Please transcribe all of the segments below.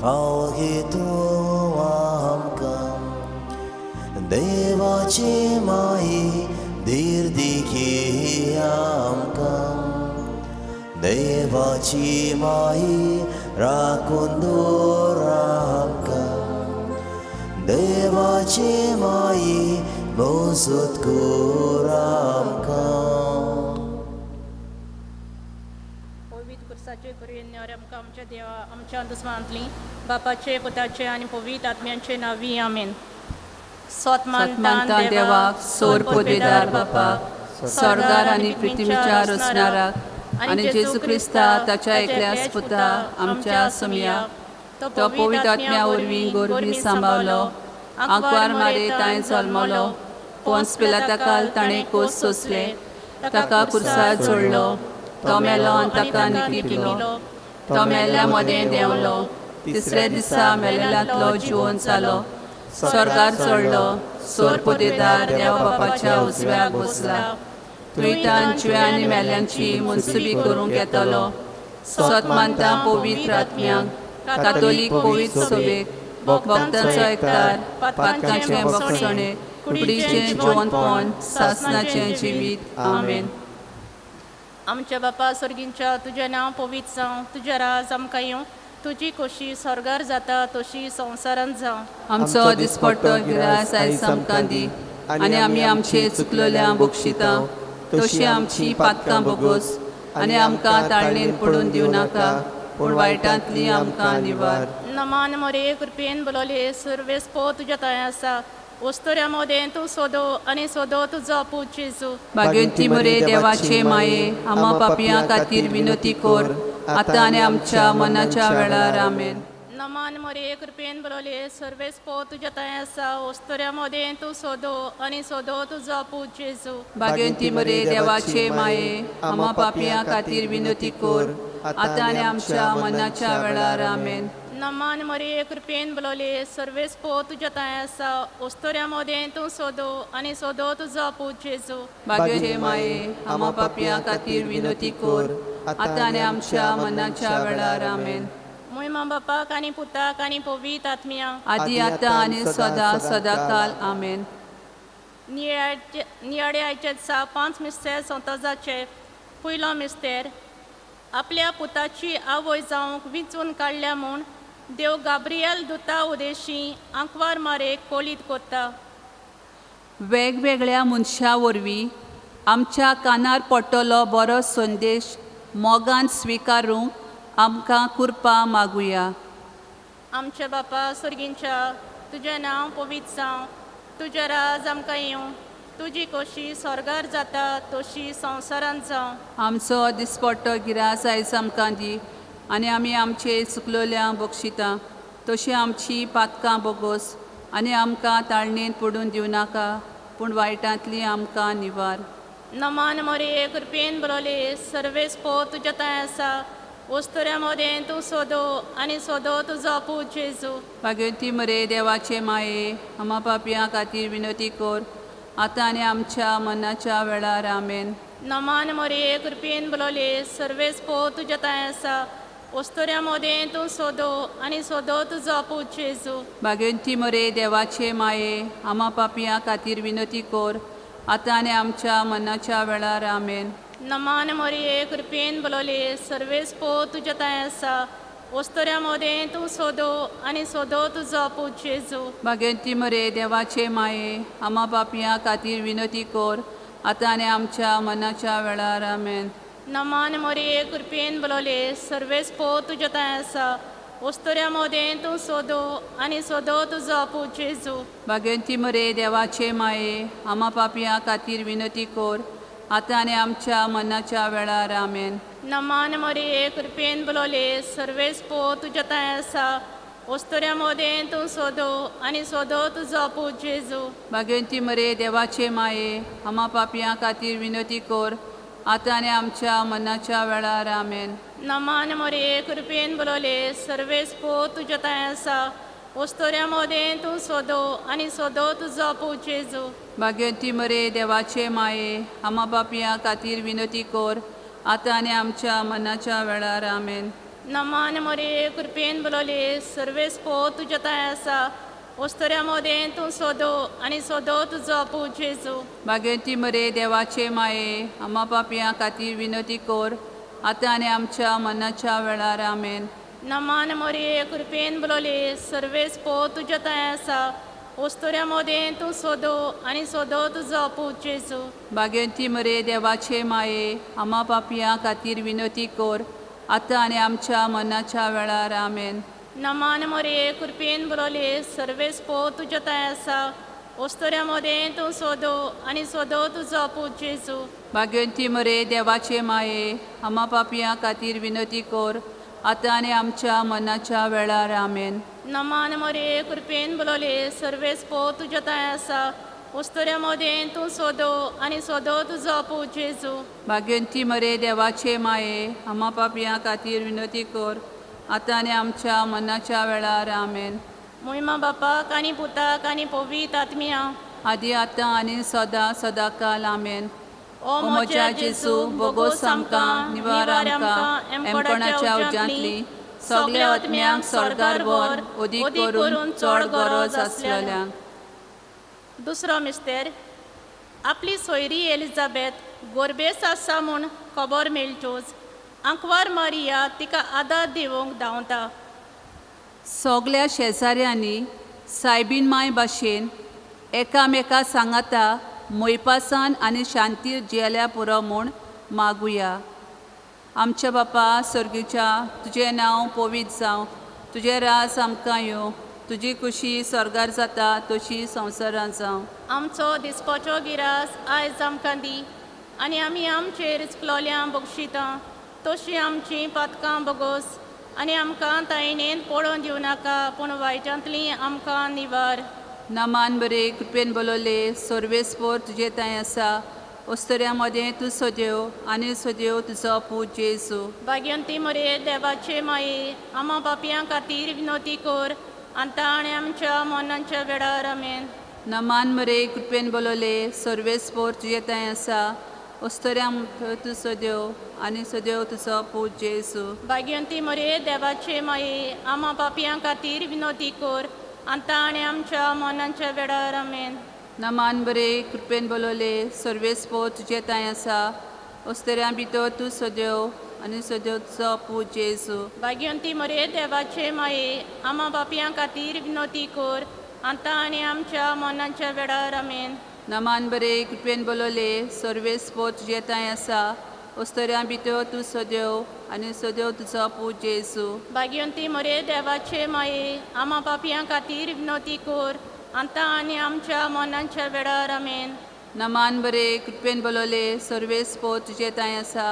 पावगी तूं आमकां. देवाची माई धीर दी आमकां. देवाची माई राखून दवर आमकां. देवाची माई मोजत कर आमकां. पवित्र खुर्साचे करुया आमकां आमच्या देवा आमच्या दुस्मानांतली बापाचे, पुताचे आनी पवित्र आत्म्यांचे नावी, आमेन. सतमानता देवाक, सोर पोदेदार बापाक, स्वर्गार आनी पृथ्वीच्या रचणाराक, आनी जेजू क्रिस्ता ताच्या एकल्याच पुता आमच्या सोमया, तो पवित्र आत्म्या वरवीं गोरवी सांबावलो, आंकवार मारे ताणें जल्मलो, पोन्स पिलाताकाल ताणें कोस सोंसले, ताका कुर्सार जोडलो, तो मेलो आनी ताका निकिपिलो, तो मेल्ल्या मदें देंवलो, तिसऱ्या दिसा मेलेल्यांतलो जिवन जालो, स्वर्गार चडलो, सोर पोदेदार देवा बापाच्या उजव्याक बसला. थंयतान जिव्या आनी मेल्यांची मुनसुबी करूंक येतलो. सत मानता पवित्र आत्म्याक, कातोलीक पवित्र सभेक, भक्तांचो एकतार, पातकांचें बक्षणें, कुडीचें जिवनपण, सासनाचें जिवीत. आमेन. आमच्या बापा स्वर्गींच्या, तुजें नांव पवित्र जावं, तुजें राज आमकां येवं, तुजी खोशी स्वर्गार जाता तशी संवसारांत जावं. आमचो दिसपट्टो गिरास आयज आमकां दी आनी आमी आमचे चुकलेल्या बक्षिता तशी आमची पातकां बोगोस आनी आमकां ताळणेन पडून दिवं नाका, पूण वायटांतली आमकां निवार. नमान मोरे, कृपेन बोलवले, सर्वेस पो तुज्या थंय आसा. वस्तुऱ्या मोदें तूं सोदो आनी सोदो तुजो पूत जेजू. भाग्यवंती मरे देवाचे माये, आमा पापयां खातीर विनंती कर, आतां आनी आमच्या मनाच्या वेळार. आमेन. नमान मोरे, कृपेन बोलवले, सर्वेस पो तुज्या थंय आसा. वस्तुऱ्या मोदें तूं सोदो आनी सोदो तुजो पूत जेजू. भाग्यवंती मरे देवाचे माये, आमा पापयां खातीर विनंती कर, आतां आनी आमच्या मनाच्या वेळार. आमेन. नमान मरे, कृपेन बोलवले, सर्वेस पो तुज्या थंय आसा. वस्तुऱ्या मोदें तूं सोदो आनी सोदो तुजो पूत जेजू. भाग्यवंती माये, आमा पापयां खातीर विनंती कर, आतां आनी आमच्या मनाच्या वेळार. आमेन. मोहिमा बापाक आनी पुताक आनी पवित्र आत्म्या. आदी, आतां आनी सदा सदाकाल. आमेन. नियाळ्याचे सा पांच मिस्तेर संतोजाचे. पयलो मिस्तेर, आपल्या पुताची आवय जावंक विंचून काडल्या म्हूण देव गाब्रियल दुता उदेशी आंकवार मारेक कोलीत कोत्ता. वेगवेगळ्या मनशां वरवीं आमच्या कानार पडटलो बरो संदेश मोगान स्विकारूंक आमकां कृपा मागुया. आमच्या बापा स्वर्गींच्या, तुजें नांव पवित्र जावं, तुजें राज आमकां येवं, तुजी खोशी स्वर्गार जाता तशी संवसारांत जावं. आमचो दिसपट्टो गिरास आयज आमकां दी आनी आमी आमचे चुकलोल्या बक्षिता तशी आमची पातकां बोगोस आनी आमकां ताळणेन पडून दिवं नाका, पूण वायटांतली आमकां निवार. नमान मोरे, कृपेन बरोले, सर्वेस पो तुज्या थंय आसा. वस्तुऱ्या मोदें तूं सोदो आनी सोदो तुजो पूत जेजू. भाग्यवंती मरे देवाचे माये, आमा पापयां खातीर विनंती कर, आतां आनी आमच्या मनाच्या वेळार. आमेन. नमान मोरे, कृपेन बरोले, सर्वेस पो तुज्या थंय आसा. वस्तुऱ्या मोदें तूं सोदो आनी सोदो तुजो पूत जेजू. भाग्यवंती मरे देवाचे माये, आमा पापयां खातीर विनंती कर, आतां आनी आमच्या मनाच्या वेळार. आमेन. नमान मोरे, कृपेन बरोले, सर्वेस पो तुज्या थंय आसा. वस्तुऱ्या मोदें तूं सोदो आनी सोदो तुजो पूत जेजू. भाग्यवंती मरे देवाचे माये, आमा पापयां खातीर विनंती कर, आतां आनी आमच्या मनाच्या वेळार. आमेन. नमान मोरे, कृपेन बरोले, सर्वेस पो तुज्या थंय आसा. वस्तुऱ्या मोदें तूं सोदो आनी सोदो तुजो पूत जेजू. भाग्यवंती मरे देवाचे माये, आमा पापयां खातीर विनंती कर, आतां आनी आमच्या मनाच्या वेळार. आमेन. नमान मोरे, कृपेन बरोले, सर्वेस पो तुज्या थंय आसा. वस्तुऱ्या मोदें तूं सोदो आनी सोदो तुजो पूत जेजू. भाग्यवंती मरे देवाचे माये, आमा पापयां खातीर विनंती कर, आतां आनी आमच्या मनाच्या वेळार. आमेन. नमान मोरे, कृपेन बरोले, सर्वेस पो तुज्या थंय आसा. वस्तुऱ्या मोदें तूं सोदो आनी सोदो तुजो पूत जेजू. भाग्यवंती मरे देवाचे माये, आमा पापयां खातीर विनंती कर, आतां आनी आमच्या मनाच्या वेळार. आमेन. नमान मोरे कृपेन बोलवले सर्वेस पो तुज्या थंय आसा ओस्तोऱ्या मोदें तूं सोदो आनी सोदो तुजो पूत जेजू. भाग्यवंती मरे देवाचे माये आमा पापयां खातीर विनंती कर आतां आनी आमच्या मनाच्या वेळार. आमेन. नमान मोरे कृपेन बोलवले सर्वेस पो तुज्या थंय आसा ओस्तोऱ्या मोदें तूं सोदो आनी सोदो तुजो पूत जेजू. भाग्यवंती मरे देवाचे माये आमा पापयां खातीर विनंती कर आतां आनी आमच्या मनाच्या वेळार. आमेन. नमान मोरे कृपेन बोलवले सर्वेस पो तुज्या थंय आसा ओस्तोऱ्या मोदें तूं सोदो आनी सोदो तुजो पूत जेजू. भाग्यवंती मरे देवाचे माये आमा पापयां खातीर विनंती कर आतां आनी आमच्या मनाच्या वेळार. आमेन. नमान मोरे कृपेन बोलवले सर्वेस पो तुज्या थंय आसा ओस्तोऱ्या मोदें तूं सोदो आनी सोदो तुजो पूत जेजू. भाग्यवंती मरे देवाचे माये आमा पापयां खातीर विनंती कर आतां आनी आमच्या मनाच्या वेळार. आमेन. मोहिमा बापाक आनी पुताक आनी पवित्र आत्म्या आदी आतां आनी सदां सदांकाल. आमेन. ओ म्हज्या जेजू बोगोस आमकां निवार आमकां एमकोणाच्या उज्यांतली सगल्या आत्म्यांक स्वर्गार व्हर अदीक करून चड गरज आसलेल्यांक. दुसरो मिस्तेर आपली सोयरी एलिझाबेथ गोरबेस आसा म्हूण खबर मेळटूच आंकवार मारिया तिका आदार दिवंक धांवता. सगल्या शेजाऱ्यांनी सायबीन माय भाशेन एकामेका सांगाता मोयपासान आनी शांतीर जियेल्या पुरो म्हूण मागुया. आमच्या बापा सर्गीच्या तुजें नांव पवित्र जावं, तुजें राज आमकां येवं, तुजी खुशी स्वर्गार जाता तशी संवसारांत जावं. आमचो दिसपाचो गिरास आयज आमकां दी आनी आमी आमचेर चुकलोल्या बक्षितां तशीं आमचीं पातकां बोगोस आनी आमकां तायणेन पडोवन दिवं नाका पूण वायटांतलीं आमकां निवार. नमान बरे कृपेन बोलवले सर्वेस्पोर तुजे थंय आसा ओस्तोऱ्या मदें तूं सदेव आनी सदेव तुजो पूत जेजू. भाग्यंती मरे देवाचे माये आमा पापयां खातीर विनोती कर आतां आनी आमच्या मनाच्या वेळार. आमेन. नमान मरे कृपेन बोलवले सर्वेस्पोर तुजे थंय आसा ओस्तोऱ्या तूं सदेव आनी सदेव तुजो पूत जेजू. भाग्यंती मरे देवाचे माये आमा पापयां खातीर विनोती कर आतां आनी आमच्या मनाच्या वेळार. आमेन. नमान बरे कृपेन बोलवले सर्वेस्पोर तुजे थंय आसा ओस्तोऱ्या भितर तूं सदेव आनी सदेव तुजो पूत जेजू. भाग्यंती मरे देवाचे माये आमा पापयां खातीर विनोती कर आतां आनी आमच्या मनाच्या वेळार. आमेन. नमान बरे कृपेन बोलवले सर्वेस्पोर तुजे थंय आसा ओस्तोऱ्या भितर तूं सदेव आनी सदेव तुजो पूत जेजू. भाग्यंती मरे देवाचे माये आमा पापयां खातीर विनोती कर आतां आनी आमच्या मनाच्या वेळार. आमेन. नमान बरे कृपेन बोलवले सर्वेस्पोर तुजे थंय आसा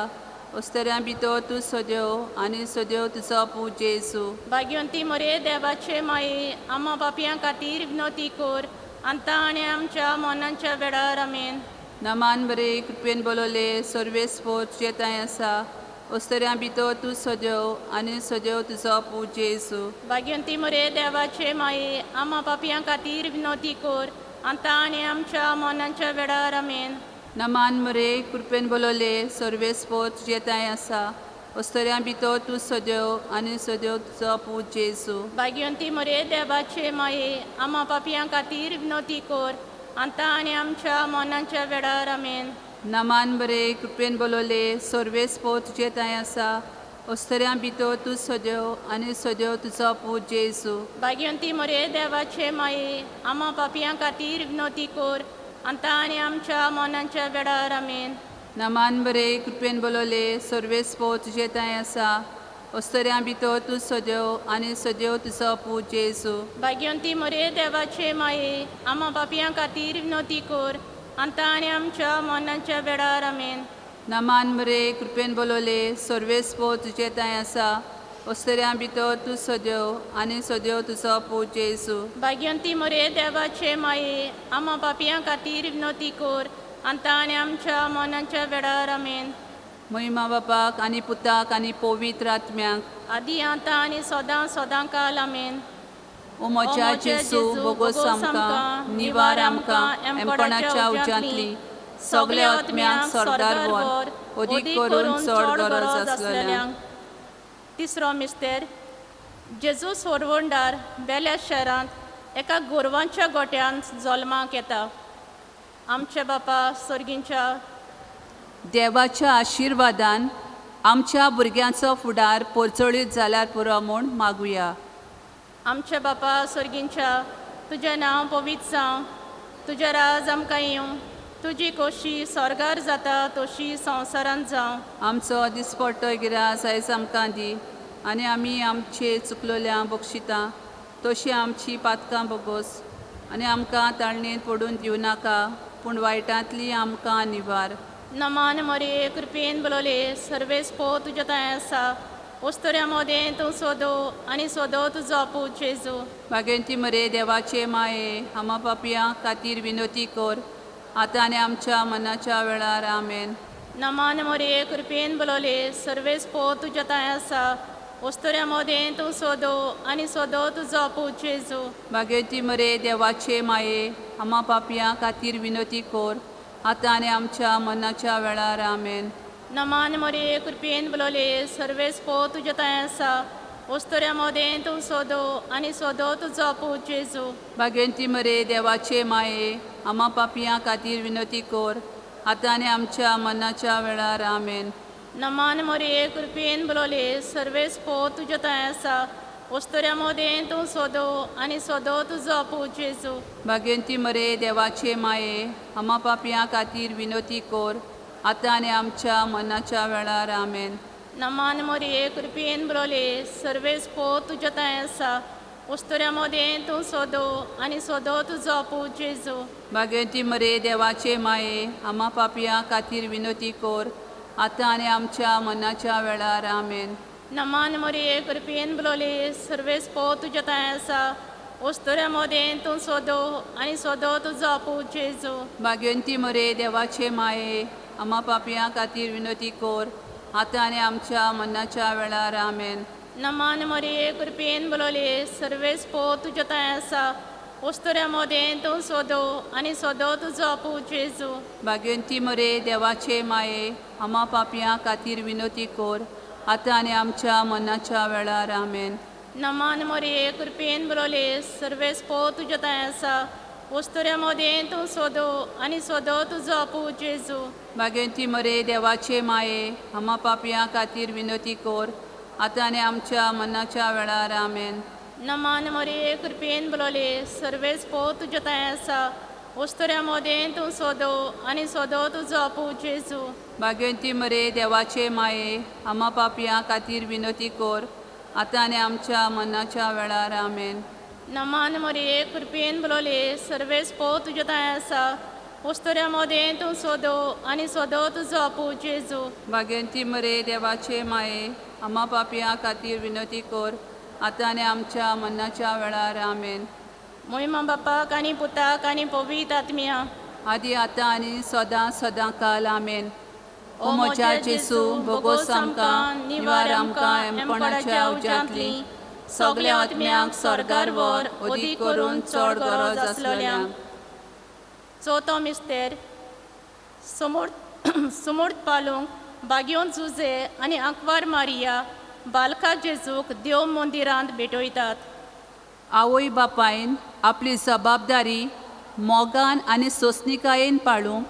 ओस्तोऱ्या भितर तूं सदेव आनी सदेव तुजो पूत जेजू. भाग्यंती मरे देवाचे माये आमा पापयां खातीर विनोती कर आतां आनी आमच्या मनाच्या वेळार. आमेन. नमान बरे कृपेन बोलवले सर्वेस्पोर तुजे थंय आसा ओस्तोऱ्या भितर तूं सदेव आनी सदेव तुजो पूत जेजू. भाग्यंती मरे देवाचे माये आमा पापयां खातीर विनोती कर आतां आनी आमच्या मनाच्या वेळार. आमेन. नमान मरे कृपेन बोलवले सर्वेस्पोर तुजे थंय आसा ओस्तोऱ्या भितर तूं सदेव आनी सदेव तुजो पूत जेजू. भाग्यंती मरे देवाचे माये आमा पापयां खातीर विनोती कर आतां आनी आमच्या मनाच्या वेळार. आमेन. नमान बरे कृपेन बोलवले सर्वेस्पोर तुजे थंय आसा ओस्तोऱ्या भितर तूं सदेव आनी सदेव तुजो पूत जेजू. भाग्यंती मरे देवाचे माये आमा पापयां खातीर विनोती कर आतां आनी आमच्या मनाच्या वेळार. आमेन. नमान बरे कृपेन बोलवले सर्वेस्पोर तुजे थंय आसा ओस्तोऱ्या भितर तूं सदेव आनी सदेव तुजो पूत जेजू. भाग्यंती मरे देवाचे माये आमा पापयां खातीर विनोती कर आतां आनी आमच्या मनाच्या वेळार. आमेन. नमान बरे कृपेन बोलवले सर्वेस्पोर तुजे थंय आसा ओस्तोऱ्या भितर तूं सदेव आनी सदेव तुजो पूत जेजू. भाग्यंती मरे देवाचे माये आमा पापयां खातीर विनोती कर आतां आनी आमच्या मनाच्या वेळार. आमेन. महिमा बापाक आनी पुताक आनी पवित्र आत्म्याक आदी आतां आनी सदां सदां काल. आमेन. ओ म्हज्या जेजू बोगोस आमकां निवार आमकां एमपणाच्या उज्यांतली सगल्या आत्म्यांक स्वर्गार व्हर अदीक करून चड गरज आसलेल्यांक. तिसरो मिस्तेर जेजू सोरवंडार बेल्या शहरांत एका गोरवांच्या गोट्यांत जल्माक येता. आमच्या बापा सर्गींच्या देवाच्या आशिर्वादान आमच्या भुरग्यांचो फुडार परचळीत जाल्यार पुरो म्हूण मागुया. आमच्या बापा सर्गींच्या तुजें नांव पवित्र जावं, तुजें राज आमकां येवं, तुजी कोशी स्वर्गार जाता तशी संवसारांत जावं. आमचो दिसपट्टो गिरास आयज आमकां दी आनी आमी आमचे चुकलोल्या बक्षिता तशी आमची पातकां बोगोस आनी आमकां ताळणेंत पडून दिवं नाका पूण वायटांतली आमकां निवार. नमान मरे कृपेन बोलले सर्वेस पो तुज्या थंय आसा, वस्तुऱ्या मोदें तूं सोदो आनी सोदो तुजो पूत जेजू. भाग्यंती मरे देवाचे माये आमा पापयां खातीर विनोती कर आतां आनी आमच्या मनाच्या वेळार. आमेन. नमान मरे कृपेन बोलले सर्वेस पो तुज्या थंय आसा, वस्तुऱ्या मोदें तूं सोदो आनी सोदो तुजो पूत जेजू. भाग्यवती मरे देवाचे माये आमा पापयां खातीर विनोती कर आतां आनी आमच्या मनाच्या वेळार. आमेन. नमान मरे कृपेन बोलले सर्वेस पो तुज्या थंय आसा, वस्तुऱ्या मोदें तूं सोदो आनी सोदो तुजो पूत जेजू. भाग्यवती मरे देवाचे माये आमा पापयां खातीर विनोती कर आतां आनी आमच्या मनाच्या वेळार. आमेन. नमान मरे कृपेन बोलले सर्वेस पो तुज्या थंय आसा, वस्तुऱ्या मोदें तूं सोदो आनी सोदो तुजो पूत जेजू. भाग्यवती मरे देवाचे माये आमा पापयां खातीर विनोती कर आतां आनी आमच्या मनाच्या वेळार. आमेन. नमान मरे कृपेन बोलले सर्वेस पो तुज्या थंय आसा, वस्तुऱ्या मोदें तूं सोदो आनी सोदो तुजो पूत जेजू. भाग्यवती मरे देवाचे माये आमा पापयां खातीर विनोती कर आतां आनी आमच्या मनाच्या वेळार. आमेन. नमान मरे कृपेन बोलले सर्वेस पो तुज्या थंय आसा, वस्तुऱ्या मोदें तूं सोदो आनी सोदो तुजो पूत जेजू. भाग्यवंती मरे देवाचे माये आमा पापयां खातीर विनोती कर आतां आनी आमच्या मनाच्या वेळार. आमेन. नमान मरे कृपेन बोलले सर्वेस पो तुज्या थंय आसा, वस्तुऱ्या मोदें तूं सोदो आनी सोदो तुजो पूत जेजू. भाग्यवंती मरे देवाचे माये आमा पापयां खातीर विनोती कर आतां आनी आमच्या मनाच्या वेळार. आमेन. नमान मरे कृपेन बोलले सर्वेस पो तुज्या थंय आसा, वस्तुऱ्या मोदें तूं सोदो आनी सोदो तुजो पूत जेजू. भाग्यवंती मरे देवाचे माये आमा पापयां खातीर विनोती कर आतां आनी आमच्या मनाच्या वेळार. आमेन. नमान मरे कृपेन बोलले सर्वेस पो तुज्या थंय आसा, वस्तुऱ्या मोदें तूं सोदो आनी सोदो तुजो पूत जेजू. भाग्यवंती मरे देवाचे माये आमा पापयां खातीर विनोती कर आतां आनी आमच्या मनाच्या वेळार. आमेन. नमान मरे कृपेन बोलले सर्वेस पो तुज्या थंय आसा, वस्तुऱ्या मोदें तूं सोदो आनी सोदो तुजो पूत जेजू. भाग्यवंती मरे देवाचे माये आमा पापयां खातीर विनोती कर आतां आनी आमच्या मनाच्या वेळार. आमेन. मोहिमा बापाक आनी पुताक आनी पवित्र आत्म्या आदी आतां आनी सदां सदां काल. आमेन. ओ म्हज्या जेजू भोगोस आमकां निवार आमकां एमपणाच्या उज्यांतली सगल्या आत्म्यांक स्वर्गार व्हर अदीक करून चड गरज आसलेल्यांक. चवथो मिस्तेर सुमूर्त पालूंक बागयोन जुजे आनी आंकवार मारिया बालका जेजूक देव मंदिरांत भेटयतात. आवय बापायन आपली जबाबदारी मोगान आनी सोंसणिकायेन पाळूंक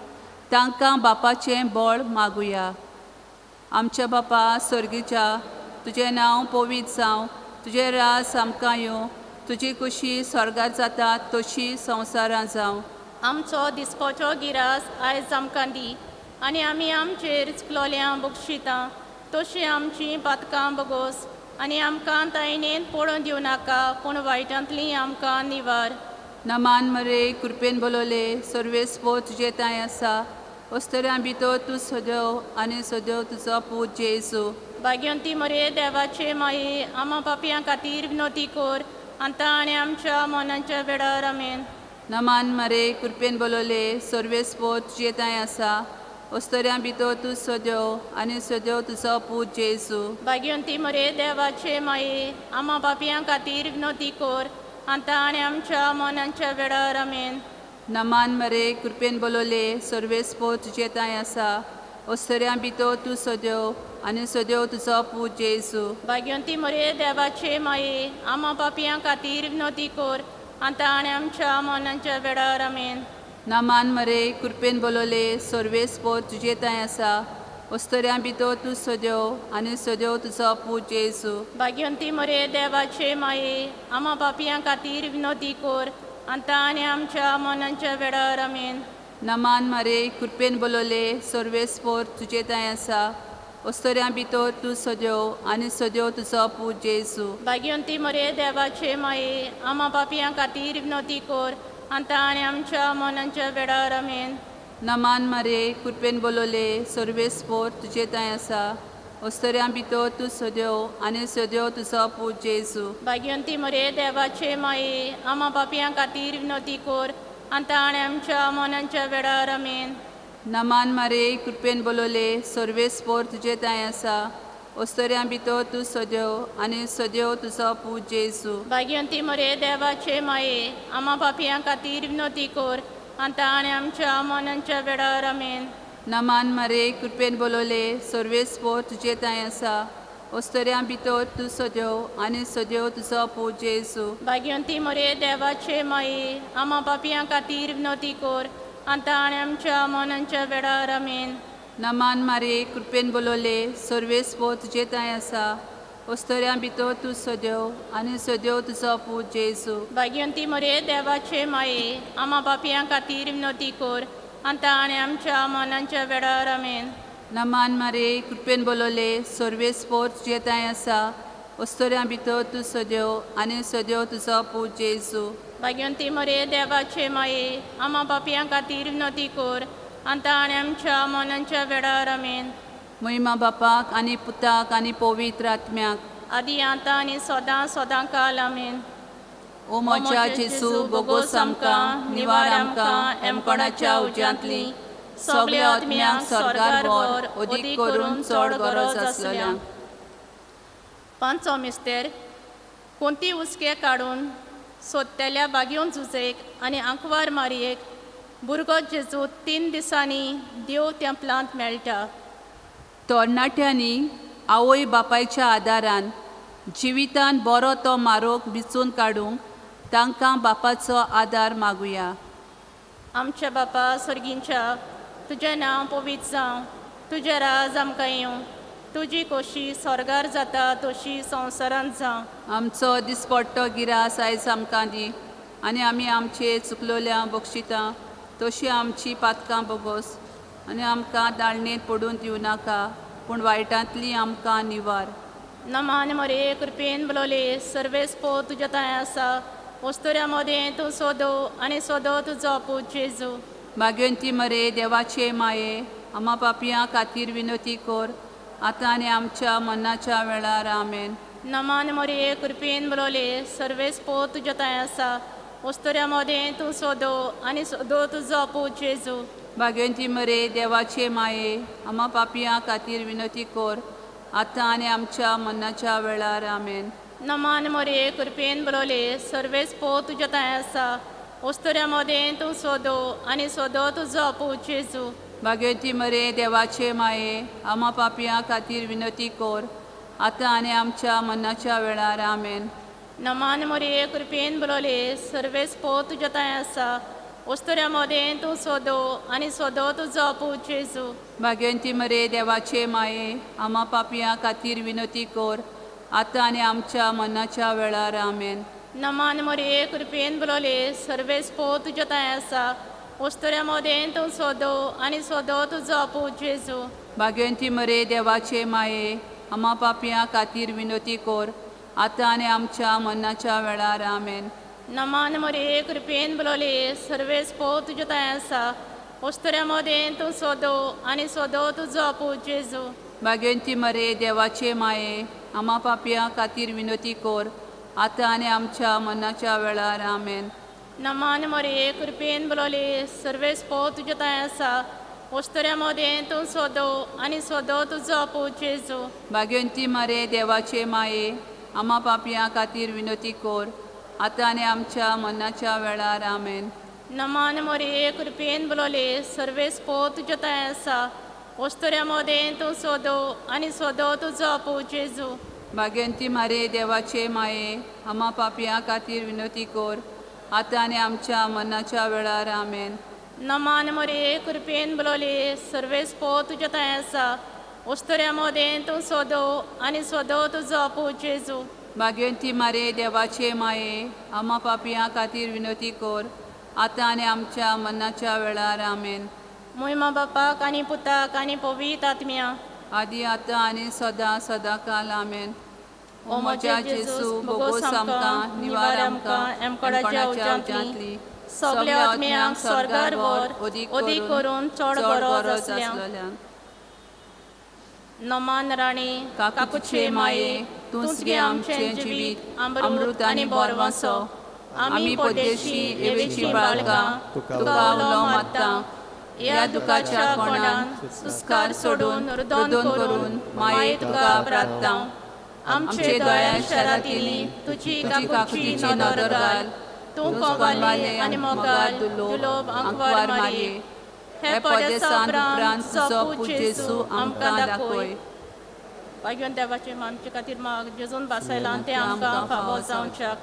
तांकां बापाचें बळ मागुया. आमच्या बापा सर्गीच्या तुजें नांव पवित्र जावं, तुजें राज आमकां येवं, तुजी कुशी स्वर्गार जाता तशी संवसारांत जावं. आमचो दिसपाचो गिरास आयज आमकां दी आनी आमी आमचेर चुकलोल्यां बक्षिता तशी आमचीं पातकां बगोस आनी आमकां तायणेन पडोवन दिवं नाका पूण वायटांतली आमकां निवार. नमान मरे कृपेन बोलवले सर्वेस पो तुजे तांय आसा, वस्तुऱ्यां भितर तूं सदैव आनी सदैव तुजो पूत जेजू. भाग्यवंती मरे देवाचे माये आमा पापयां खातीर विनोती कर आतां आनी आमच्या मनाच्या वेळार. आमेन. नमान मरे कृपेन बोलवले सर्वेस पो तुजे तांय आसा, वस्तुऱ्यां भितर तूं सदैव आनी सदैव तुजो पूत जेजू. भाग्यवंती मरे देवाचे माये आमा पापयां खातीर विनोती कर आतां आनी आमच्या मनाच्या वेळार. आमेन. नमान मरे कृपेन बोलवले सर्वेस पो तुजे तांय आसा, ओस्तऱ्यां भितर तूं सदेव आनी सदेव तुजो पूत जेजू. भाग्यवंती मरे देवाचे माये आमा पापयां खातीर विनोती कर आतां आनी आमच्या मरणाच्या वेळार. आमेन. नामान मरे कृपेन बोलवले सर्वेस पोर तुजे थंय आसा ओस्तऱ्यां भितर तूं सदेव आनी सदेव तुजो पूत जेजू. भाग्यवंती मरे देवाचे माये आमा पापयां खातीर विनोती कर आतां आनी आमच्या मरणाच्या वेळार. आमेन. नमान मरे कृपेन बोलवले सर्वेस पोर तुजे थंय आसा ओस्तऱ्यां भितर तूं सदेव आनी सदेव तुजो पूत जेजू. भाग्यवंती मरे देवाचे माये आमा पापयां खातीर विनोती कर आतां आनी आमच्या मरणाच्या वेळार. आमेन. नमान मरे कृपेन बोलवले सर्वेस पोर तुजे थंय आसा ओस्तऱ्यां भितर तूं सदेव आनी सदेव तुजो पूत जेजू. भाग्यवंती मरे देवाचे माये आमा पापयां खातीर विनोती कर आतां आनी आमच्या मरणाच्या वेळार. आमेन. नमान मरे कृपेन बोलवले सर्वेस पोर तुजे थंय आसा ओस्तऱ्यां भितर तूं सदेव आनी सदेव तुजो पूत जेजू. भाग्यवंती मरे देवाचे माये आमा पापयां खातीर विनोती कर आतां आनी आमच्या मरणाच्या वेळार. आमेन. नमान मरे कृपेन बोलवले सर्वेस पोर तुजे थंय आसा ओस्तऱ्यां भितर तूं सदेव आनी सदेव तुजो पूत जेजू. भाग्यवंती मरे देवाचे माये आमा पापयां खातीर विनोती कर आतां आनी आमच्या मरणाच्या वेळार. आमेन. नमान मारे कृपेन बोलवले सर्वेस पोर तुजे थंय आसा ओस्तऱ्यां भितर तूं सदेव आनी सदेव तुजो पूत जेजू. भाग्यवंती मरे देवाचे माये आमा पापयां खातीर विनोती कर आतां आनी आमच्या मरणाच्या वेळार. आमेन. नमान मारे कृपेन बोलवले सर्वेस पोर तुजे थंय आसा ओस्तऱ्यां भितर तूं सदेव आनी सदेव तुजो पूत जेजू. भाग्यवंती मरे देवाचे माये आमा पापयां खातीर विनोती कर आतां आनी आमच्या मरणाच्या वेळार. आमेन. महिमा बापाक आनी पुताक आनी पवित्र आत्म्याक. आदी आतां आनी सदां सदां काल. आमेन. ओ म्हज्या जेजू बोगोस आमकां निवार आमकां एमकोणाच्या उज्यांतली सगल्या आत्म्यांक स्वर्गार व्हर अदीक करून चड गरज आसलेल्यांक. पांचो मिस्तेर. कोणती हुस्के काडून सोदतेल्या बागयोन जुजेक आनी आंकवार मारयेक भुरगो जेजू 3 दिसांनी देव तेंपलांत मेळटा. तरणाट्यांनी आवय बापायच्या आदारान जिवितान बरो तो मारोग विचून काडूंक तांकां बापाचो आदार मागुया. आमच्या बापा सर्गींच्या तुजें नांव पवित्र जावं, तुजें राज आमकां येवं, तुजी कोशी स्वर्गार जाता तशी संवसारांत जावं. आमचो दिसपट्टो गिरास आयज आमकां दी आनी आमी आमचे चुकलोल्या बक्षितां तशी आमची पातकां बोगोस आनी आमकां दाळणेंत पडून दिवं नाका पूण वायटांतली आमकां निवार. नमान मरे कृपेन बलोले सर्वेस पो तुज्या थंय आसा वस्तुऱ्या मदें तूं सोदो आनी सोदो तुजो पूत जेजू. भाग्यवंती मरे देवाचे माये आमा पापयां खातीर विनोती कर आतां आनी आमच्या मरणाच्या वेळार. आमेन. नमान मरे कृपेन बलोले सर्वेस पो तुज्या थंय आसा वस्तुऱ्या मदें तूं सोदो आनी सोदो तुजो पूत जेजू. भाग्यवंती मरे देवाचे माये आमा पापयां खातीर विनोती कर आतां आनी आमच्या मरणाच्या वेळार. आमेन. नमान मरे कृपेन बलोले सर्वेस पो तुज्या थंय आसा वस्तुऱ्या मदें तूं सोदो आनी सोदो तुजो पूत जेजू. भाग्यवंती मरे देवाचे माये आमा पापयां खातीर विनोती कर आतां आनी आमच्या मरणाच्या वेळार. आमेन. नमान मरे कृपेन बलोले सर्वेस पो तुज्या थंय आसा वस्तुऱ्या मदें तूं सोदो आनी सोदो तुजो पूत जेजू. भाग्यवंती मरे देवाचे माये आमा पापयां खातीर विनोती कर आतां आनी आमच्या मरणाच्या वेळार. आमेन. नमान मरे कृपेन बलोले सर्वेस पो तुज्या थंय आसा वस्तुऱ्या मदें तूं सोदो आनी सोदो तुजो पूत जेजू. भाग्यवंती मरे देवाचे माये आमा पापयां खातीर विनोती कर आतां आनी आमच्या मरणाच्या वेळार. आमेन. नमान मरे कृपेन बलोले सर्वेस पो तुज्या थंय आसा वस्तुऱ्या मदें तूं सोदो आनी सोदो तुजो पूत जेजू. भाग्यवंती मरे देवाचे माये आमा पापयां खातीर विनोती कर आतां आनी आमच्या मरणाच्या वेळार. आमेन. नमान मरे कृपेन बलोले सर्वेस पो तुज्या थंय आसा वस्तुऱ्या मदें तूं सोदो आनी सोदो तुजो पूत जेजू. भाग्यवंती मरे देवाचे माये आमा पापयां खातीर विनोती कर आतां आनी आमच्या मरणाच्या वेळार. आमेन. नमान मरे कृपेन बलोले सर्वेस पो तुज्या थंय आसा ओस्तोऱ्या मोदें तूं सोदो आनी सोदो तुजो पूत जेजू. भाग्यंती मारे देवाचे माये, आमा पापयां खातीर विनवती कर, आतां आनी आमच्या मरणाच्या वेळार. आमेन. नमान मरे, कृपेन बोलवले, सर्वेस पो तुज्या थंय आसा. ओस्तोऱ्या मोदें तूं सोदो आनी सोदो तुजो पूत जेजू. भाग्यंती मारे देवाचे माये, आमा पापयां खातीर विनवती कर, आतां आनी आमच्या मरणाच्या वेळार. आमेन. मोहिमा बापाक आनी पुताक आनी पवित्र आत्म्या. आदी आतां आनी सदां सदां काल. आमेन. ओ म्हज्या जेजू, भोगोस आमकां, निवार आमकां एमकोडाच्या उज्यांतली सगल्या आत्म्यांक स्वर्गार व्हर, अदीक करून चड गरज आसल्या. नमान राणी, काकुचे माये, तूंच गे आमचें जिवीत, अमृत आनी बोरवासो. आमी परदेशी येवेची बाळकां तुका उलो मारता. ह्या दुखाच्या कोणान सुस्कार सोडून रुदन करून माये तुका प्रार्थना. आमचे दोळ्या शरातींनी तुजी काकुची नदर घाल. तूं कोवाले आनी मोगाल दुलोब आंकवार मारये. हे पदेसा उपरांत तुजो पूत जेजू आमकां दाखय. भाग्योन देवाचे आमचे खातीर माग, जेजून बासायलां तें आमकां फावो जावच्याक.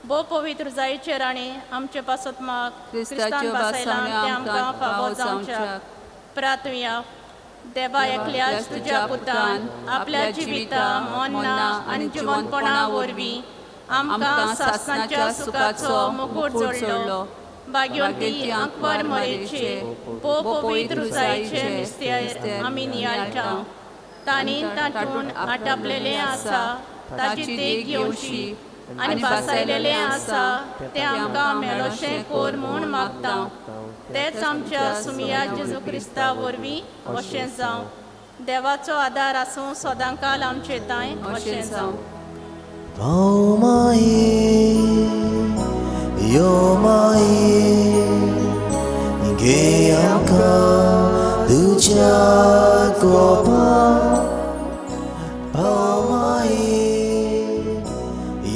भोव पवित्र जायचे राणी, आमचे पासत माग, क्रिस्तान बासायलां तें आमकां फावो जावच्याक. प्रार्थुया. देवा एकल्याच तुज्या पुतान आपल्या जिविता, मरणां आनी जिवनपणा वरवीं आमकां सासणाच्या सुखाचो मुकूट जोडलो. भाग्यवंती आंकवार मरेचे भोव पवित्र जायचे मिस्तेर आमी नियाळटा. तांणी तातूंत आटापलेलें आसा ताची देख घेवची आनी भासायलेलें आसा तें आमकां मेळोशें कोर म्हूण मागता. तेच आमच्या सुमिया जेजू क्रिस्ता वरवीं अशें जावं. देवाचो आदार आसूं सदांकाल आमचे तांय. अशें जावं. भाव माये, यो माये, घे आमकां तुज्या कोपाक. भाव माये,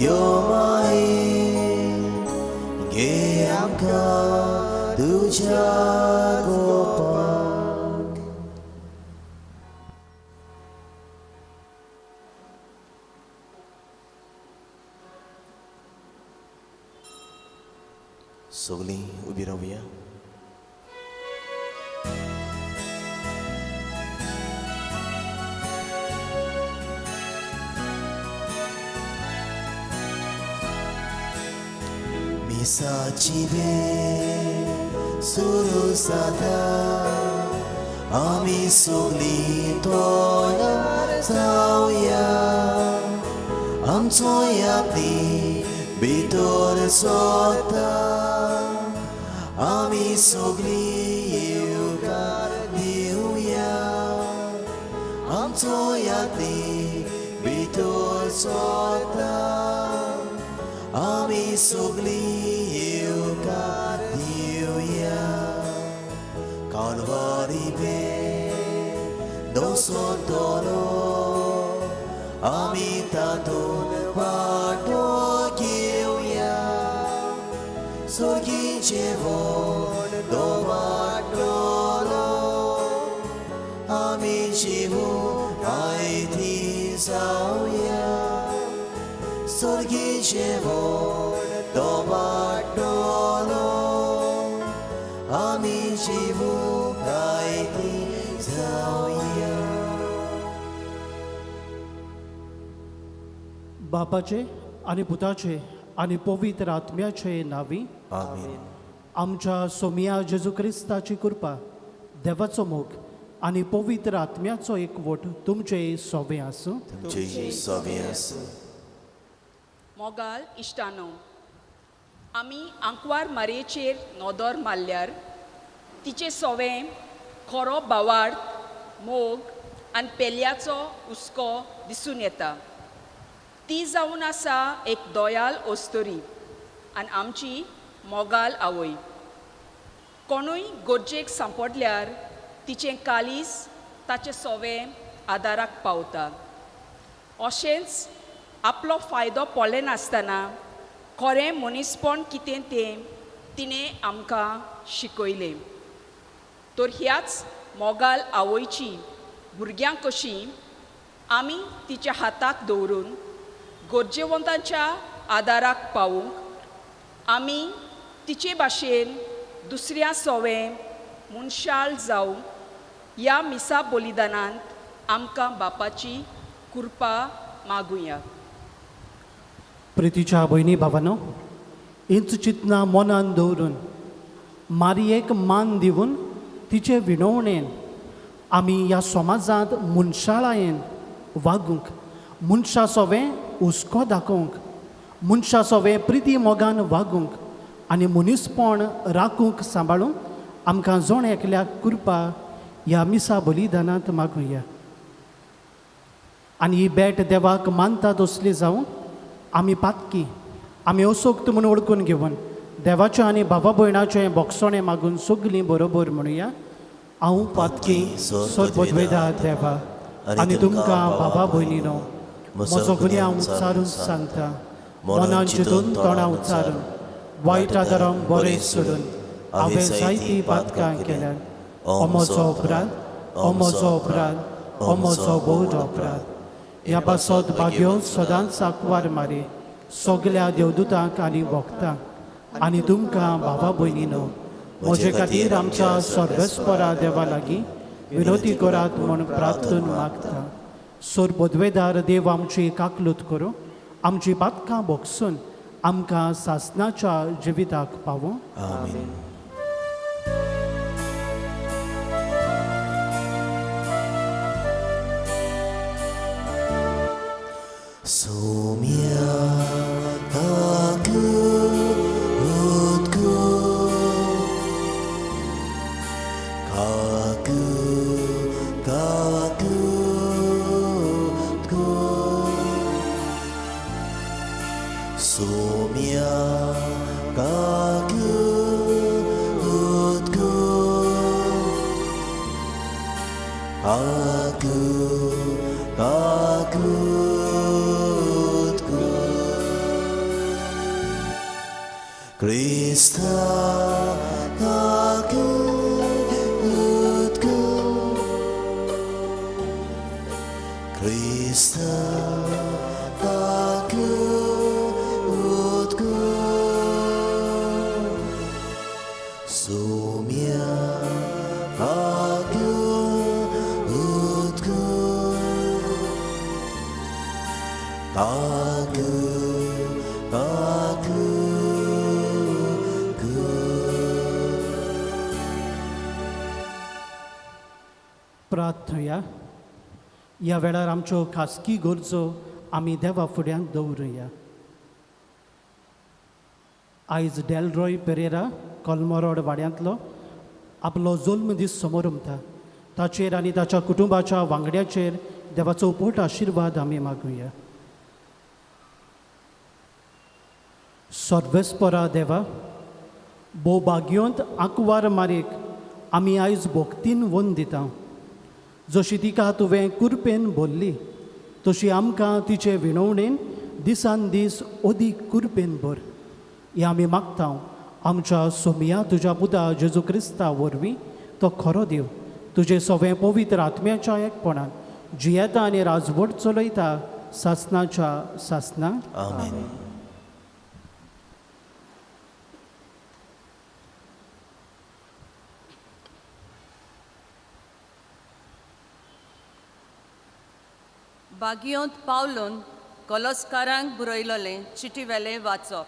यो माये, घे आमकां तुज्या कोपाक. सगळीं उबी रावया. मिसाची वेळ सुरू जाता, आमी सगळीं तयार जावया. आमचो यादी भितर सोता, आमी सगळीं येवकार दिवया. आमचो यादी भितर सोता, आमी सगळीं येवकार दिवया. कालवारी बेर दवसतलो, आमी तातूंत वांटो घेवया. स्वर्गी जेवण दवरतलो, आमी जिवून आयती जावया. स्वर्गी जेवण दवरतलो, आमी जिवून आयती जावया. बापाचे आनी पुताचे आनी पवित्र आत्म्याचे नांवी. आमेन. आमच्या सोमिया जेजू क्रिस्ताची कृपा, देवाचो मोग आनी पवित्र आत्म्याचो एकवट तुमचे सोबें आसूं. तुमचे सोबें आसूं. मोगाल इश्टानो, आमी आंकवार मारयेचेर नदर मारल्यार तिचें सोवें खरो भावार्थ, मोग आनी पेल्याचो हुस्को दिसून येता. ती जावन आसा एक दोयाल ओस्तरी आनी आमची मोगाल आवय. कोणूय गरजेक सांपडल्यार तिचें कालीस ताचें सोवें आदाराक पावता. अशेंच आपलो फायदो पळयनासतना खरें मनीसपण कितें तें तिणें आमकां शिकयलें. तर ह्याच मोगाल आवयची भुरग्यां कशीं आमी तिच्या हाताक दवरून गरजेवंतांच्या आदाराक पावूंक आमी तिचे भाशेन दुसऱ्या सोवें मनशाळ जावं ह्या मिसा बलिदानांत आमकां बापाची कृपा मागुया. प्रितीच्या भयणी भावानो, हींच चिंतनां मनान दवरून मारयेक मान दिवन तिचे विणवणेन आमी ह्या समाजांत मनशाळायेन वागूंक, मनशा सोवें हुस्को दाखोवंक, मनशा सोवें प्रिती मोगान वागूंक आनी मनीसपण राखूंक सांबाळूंक आमकां जण एकल्याक कृपा ह्या मिसा बलिदानांत मागुया. आनी ही भेट देवाक मानता तसली जावं आमी पातकी, आमी असोक्त म्हूण वळखून घेवन देवाचें आनी भावा भयणाचें बोगसणें मागून सगलीं बरोबर म्हणुया. हांव पातकी सरपदवेदा देवा आनी तुमकां बाबा भयणीनो म्हजो गुन्यांव उच्चारून सांगता, मनान चिंतून तोंडां उच्चारून वायट आदारांक बरें सोडून हांवें जायतीं पातकां केल्यात. ओ म्हजो अपराध, ओ म्हजो अपराध, ओ म्हजो भोव अपराध. ह्या पासत भाग्यो सदांच आंकवार मारी सगल्या देवदूतांक आनी भोगतांक आनी तुमकां भावा भयणीनो म्हजे खातीर आमच्या सर्वेस्परा देवा लागीं विनोती करात म्हूण प्रार्थन मागता. सोर पदवेदार देव आमची काकलूत करूं, आमची पातकां भोगसून आमकां सासनाच्या जिविताक पावूं. आमेन. सोम्या काकूत कू काकू काकूत कू सोम्या काकूत कू काकू काकूत कू Krista kakut ku Krista kakut ku Sumya kakut ku Kaku kaku ku. प्रार्थया. ह्या वेळार आमच्यो खासगी गरजो आमी देवा फुड्यांत दवरुया. आयज डेलरॉय पेरेरा कोलमोरोड वाड्यांतलो आपलो जल्म दीस समोरमता. ताचेर आनी ताच्या कुटुंबाच्या वांगड्याचेर देवाचो पोट आशिर्वाद आमी मागुया. सर्वेस्परा देवा, भोव भाग्योंत आंकवार मारीक आमी आयज भोक्तीन वन दिता. जशी तिका तुवें कुरपेन भरली तशी आमकां तिचे विणवणेन दिसान दीस अदीक कुरपेन भर. हें आमी मागता आमच्या सोमया तुज्या पुता जेजू क्रिस्ता वरवीं, तो खरो देव तुजे सवें पवित्र आत्म्याच्या एकपणान जियेता आनी राजवट चलयता सासनाच्या सासना. आमेन. बागियोंत पावलून कलस्कारांक बरयलोलें चिटीवेलें वाचप.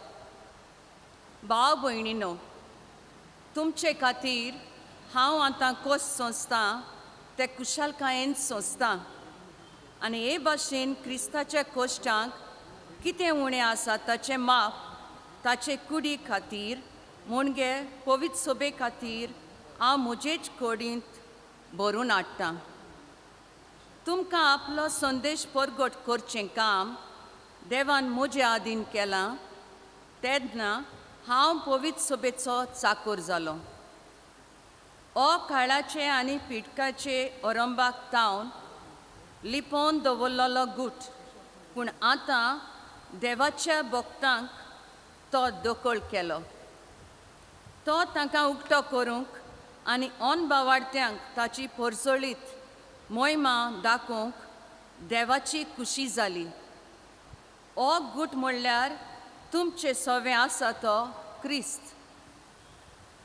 भाव भयणीनो, तुमचे खातीर हांव आतां कस सोंसतां ते कुशालकायेन सोंसतां आनी हे भाशेन क्रिस्ताच्या कश्टांक कितें उणें आसा ताचें माप ताचे कुडी खातीर म्हणगे पवित्र सोबे खातीर हांव म्हजेच कुडींत भरून हाडटां. तुमकां आपलो संदेश परगट करचें काम देवान म्हजे आदीन केलां तेन्ना हांव पवित्र सोबेचो चाकोर जालो. ओ काळाचे आनी पिटकाचे अरंबाक तावन लिपोवन दवरलेलो गूट, पूण आतां देवाच्या भक्तांक तो दखल केलो. तो तांकां उक्तो करूंक आनी अनबावाडत्यांक ताची परजळीत मोहिमा दाखोवंक देवाची खुशी जाली. हो गूट म्हणल्यार तुमचे सवें आसा तो क्रिस्त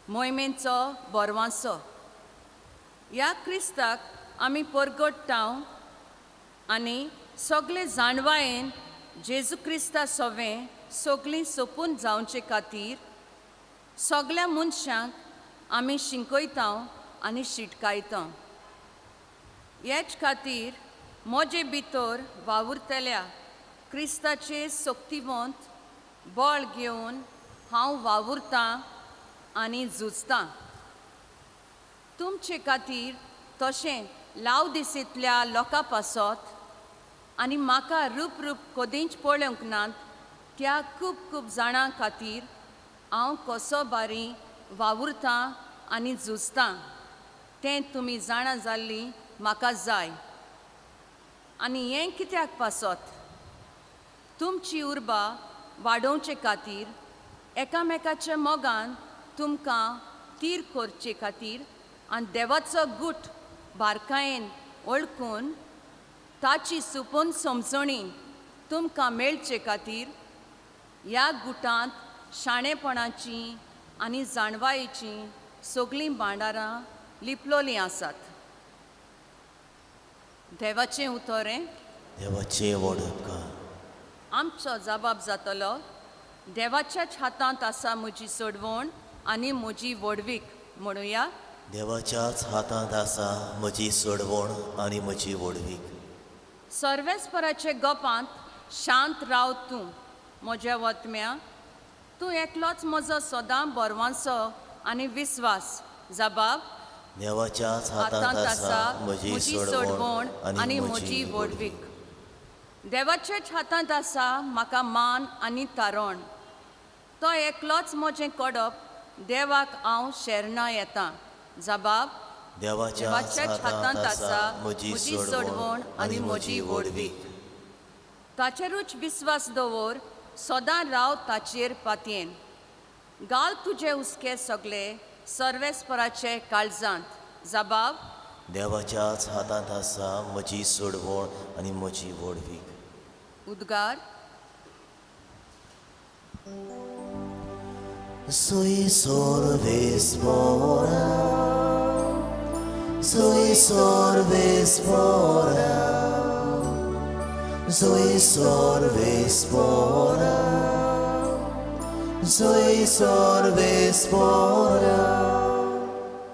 मोहिमेचो बरवांसो. ह्या क्रिस्ताक आमी परगट्टाव आनी सगळे जाणवायेन जेजू क्रिस्ता सवें सगळीं सोपून जावचे खातीर सगळ्या मनशांक आमी शिकयता आनी शिटकायता. हेच खातीर म्हजे भितर वावुरतल्या क्रिस्ताचे सक्तिवंत बळ घेवन हांव वावुरतां आनी झुजतां. तुमचे खातीर तशें लावदिसेंतल्या लोकां पासत आनी म्हाका रूप रूप कदींच पळोवंक नात त्या खूब खूब जाणां खातीर हांव कसो बारी वावुरतां आनी झुजतां तें तुमी जाणा जाल्लीं म्हाका जाय. आनी हें कित्याक पासत तुमची उर्बा वाडोवचे खातीर एकामेकाच्या मोगान तुमकां तीर करचे खातीर आनी देवाचो गूट बारकायेन वळखून ताची सुपून समजणी तुमकां मेळचे खातीर ह्या गुटांत शाणेपणाची आनी जाणवायेचीं सगळीं भांडारां लिपलोलीं आसात. देवाचें उतर हें देवाचें व्हड उपकार. आमचो जबाब जातलो. देवाच्याच हातांत आसा म्हजी सोडवण आनी म्हजी व्हडवीक म्हणुया. देवाच्याच हातांत आसा म्हजी सोडवण आनी म्हजी व्हडवीक. सर्वेस्पराचे गोपांत शांत राव तूं म्हज्या वतम्या, तूं एकलोच म्हजो सदां बरवांसो आनी विस्वास. जबाब देवाच्याच हातांत आसा म्हजी सोडवण आनी म्हजी व्हडवीक. देवाच्याच हातांत आसा म्हाका मान आनी तारण, तो एकलोच म्हजें कडप, देवाक हांव शेरणां येता. जबाब देवाच्याच हातांत आसा म्हजी सोडवण आनी म्हजी व्हडवीक. ताचेरूच विस्वास दवर, सदां राव ताचेर पातयेन. घाल तुजे हुस्के सगळे सर्वेस्पराचे काळजांत. जबाब देवाच्याच हातांत आसा म्हजी सोडवण आनी म्हजी व्हडवीक. उद्गार Sui sorves pora, sui sorves pora, sui sorves pora, sui sorves pora.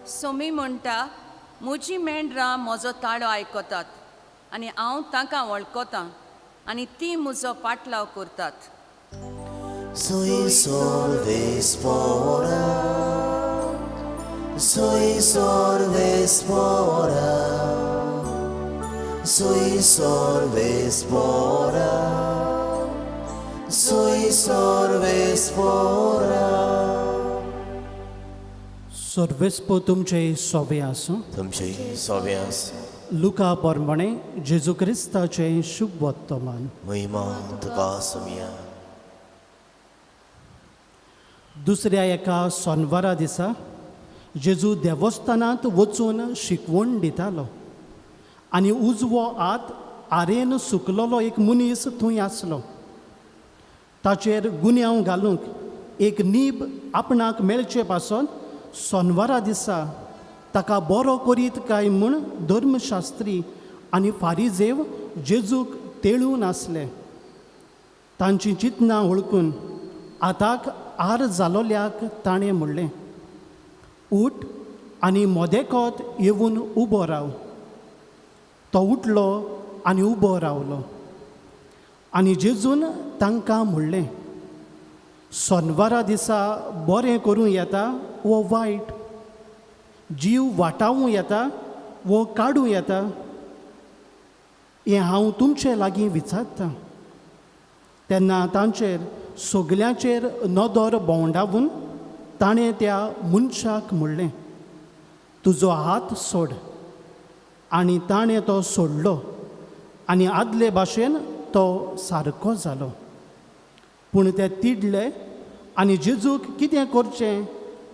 Somi म्हणटा म्हजी मेंढरां म्हजो ताळो आयकतात आनी हांव तांकां वळखतां आनी ती म्हजो पाटलाव करतात. Sui sorves pora, sui sorves pora, sui sorves pora, sui sorves pora. सर्वेस्पो तुमचे सोबे आसूं. तुमचे सोबे आसूं. लुका प्रमाणे जेजू क्रिस्ताचें शुभ वर्तमान. महिमा तुका सोमया. दुसऱ्या एका सोनवारा दिसा जेजू देवस्थानांत वचून शिकवण दितालो आनी उजवो हात आरेन सुकलेलो एक मनीस थंय आसलो. ताचेर गुन्यांव घालूंक एक नीब आपणाक मेळचे पासून सोनवारा दिसा ताका बरो करीत काय म्हूण धर्मशास्त्री आनी फारीजेव जेजूक तेळून आसले. तांची चिंतनां वळखून हाताक आर जालोल्याक ताणें म्हणलें, उठ आनी मोदेकोत येवन उबो राव. तो उठलो आनी उबो रावलो आनी जेजून तांकां म्हणलें, सोनवारा दिसा बरें करूं येता वो वायट, जीव वाटावूं येता वो काडूं येता, हें हांव तुमचे लागीं विचारतां. तेन्ना तांचेर सगल्यांचेर नदर भोंवडावन ताणें त्या मनशाक म्हणलें, तुजो हात सोड. आनी ताणें तो सोडलो आनी आदले भाशेन तो सारको जालो. पूण ते तिडले आनी जेजूक कितें करचें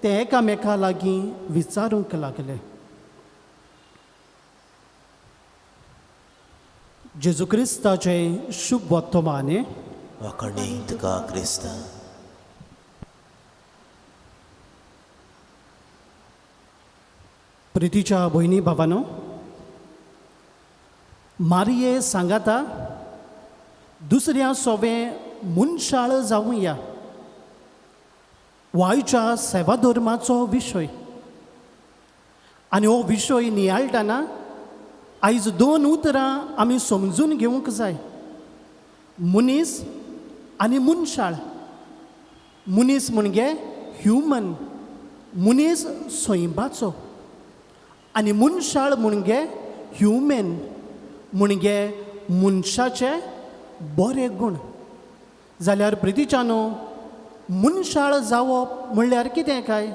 ते एकामेका लागीं विचारूंक लागले. जेजू क्रिस्ताचें शुभ वर्तमान. वाखाणी तुका क्रिस्ता. प्रितीच्या भयणी भावानो, मारये सांगाता दुसऱ्या सोवे मनशाळ जावया वायच्या सेवाधर्माचो विशय. आनी हो विशय नियाळटना आयज दोन उतरां आमी समजून घेवंक जाय, मनीस आनी मनशाळ. मनीस म्हणजे ह्युमन, मनीस सैमाचो, आनी मनशाळ म्हणजे ह्युमेन, म्हणजे मनशाचे बरे गूण. जाल्यार प्रितीच्यानो, मनशाळ जावप म्हणल्यार कितें काय?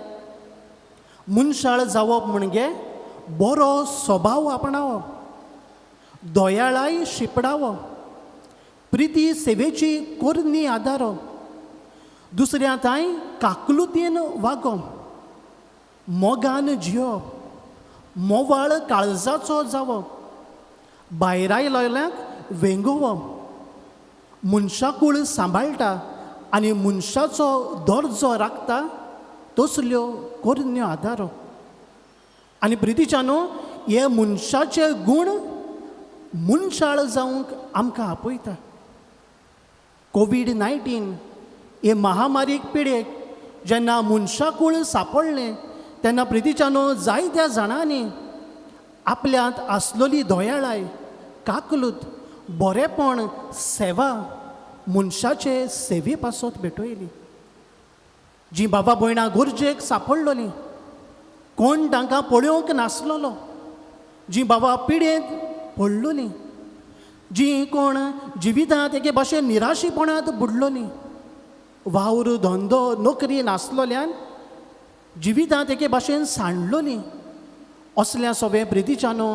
मनशाळ जावप म्हणजे बरो स्वभाव आपणावप, दयाळाय शिपडावप, प्रिती सेवेची कोरनी आदारप, दुसऱ्या तांय काकलुतीन वागप, मोगान जियोप, मोवाळ काळजाचो जावप, भायरायलोल्यांक वेंगोवप, मनशाकूळ सांबाळटा आनी मनशाचो दर्जो राखता तसल्यो कोरन्यो आदारो. आनी प्रितीच्यानो, हे मनशाचे गूण मनशाळ जावंक आमकां आपयता. कोवीड-19 हे महामारीक पिडेक जेन्ना मनशाकूळ सांपडलें तेन्ना प्रितीच्यानो जायत्या जाणांनी आपल्यांत आसलेली दयाळाय, काकलूत, बरेपण, सेवा मनशाचे सेवे पासत भेटयली. जी बाबा भयणां गरजेक सांपडलोलीं, कोण तांकां पळोवंक नासलेलो, जी बाबा पिडेंत पडलोलीं, जी कोण जिवितांत एके भाशेन निराशीपणांत बुडलोलीं, वावर धंदो नोकरी नासलोल्यान जिवितांत एके भाशेन सांडलोलीं, असल्या सगळें प्रितीच्यानो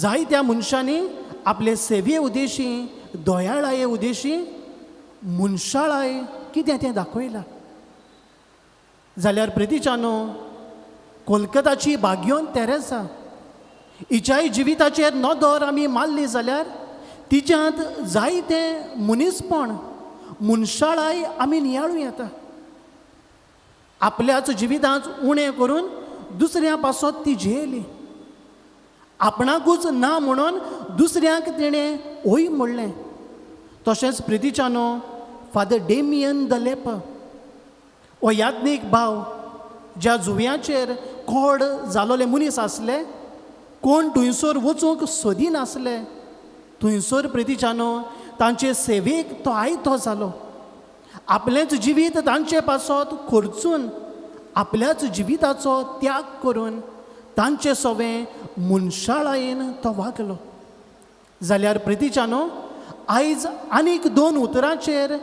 जायत्या मनशांनी आपले सेवे उद्देशी, दयाळाये उद्देशी मनशाळाय कितें तें दाखयलां. जाल्यार प्रितीच्यानो, कोलकाताची भाग्योन तेरेसा हिच्याय जिविताचेर नदर आमी मारली जाल्यार तिच्यांत जायतें मनीसपण, मनशाळाय आमी नियाळूं येता. आपल्याच जिवितांत उणें करून दुसऱ्या पासत ती जियेली, आपणाकूच ना म्हणून दुसऱ्यांक तिणें हय म्हणलें. तशेंच प्रितीच्यानो, फादर डेमियन the लेप हो याज्ञीक भाव ज्या जुव्याचेर कोड जालोले मनीस आसले, कोण थंयसर वचूंक सोदिनासले, थंयसर प्रितीच्यानो तांचे सेवेक तो आयतो जालो. आपलेंच जिवीत तांचे पासत खर्चून, आपल्याच जिविताचो त्याग करून तांचे सवें मनशाळायेन तो वागलो. जाल्यार प्रितीच्यानो, आयज आनीक दोन उतरांचेर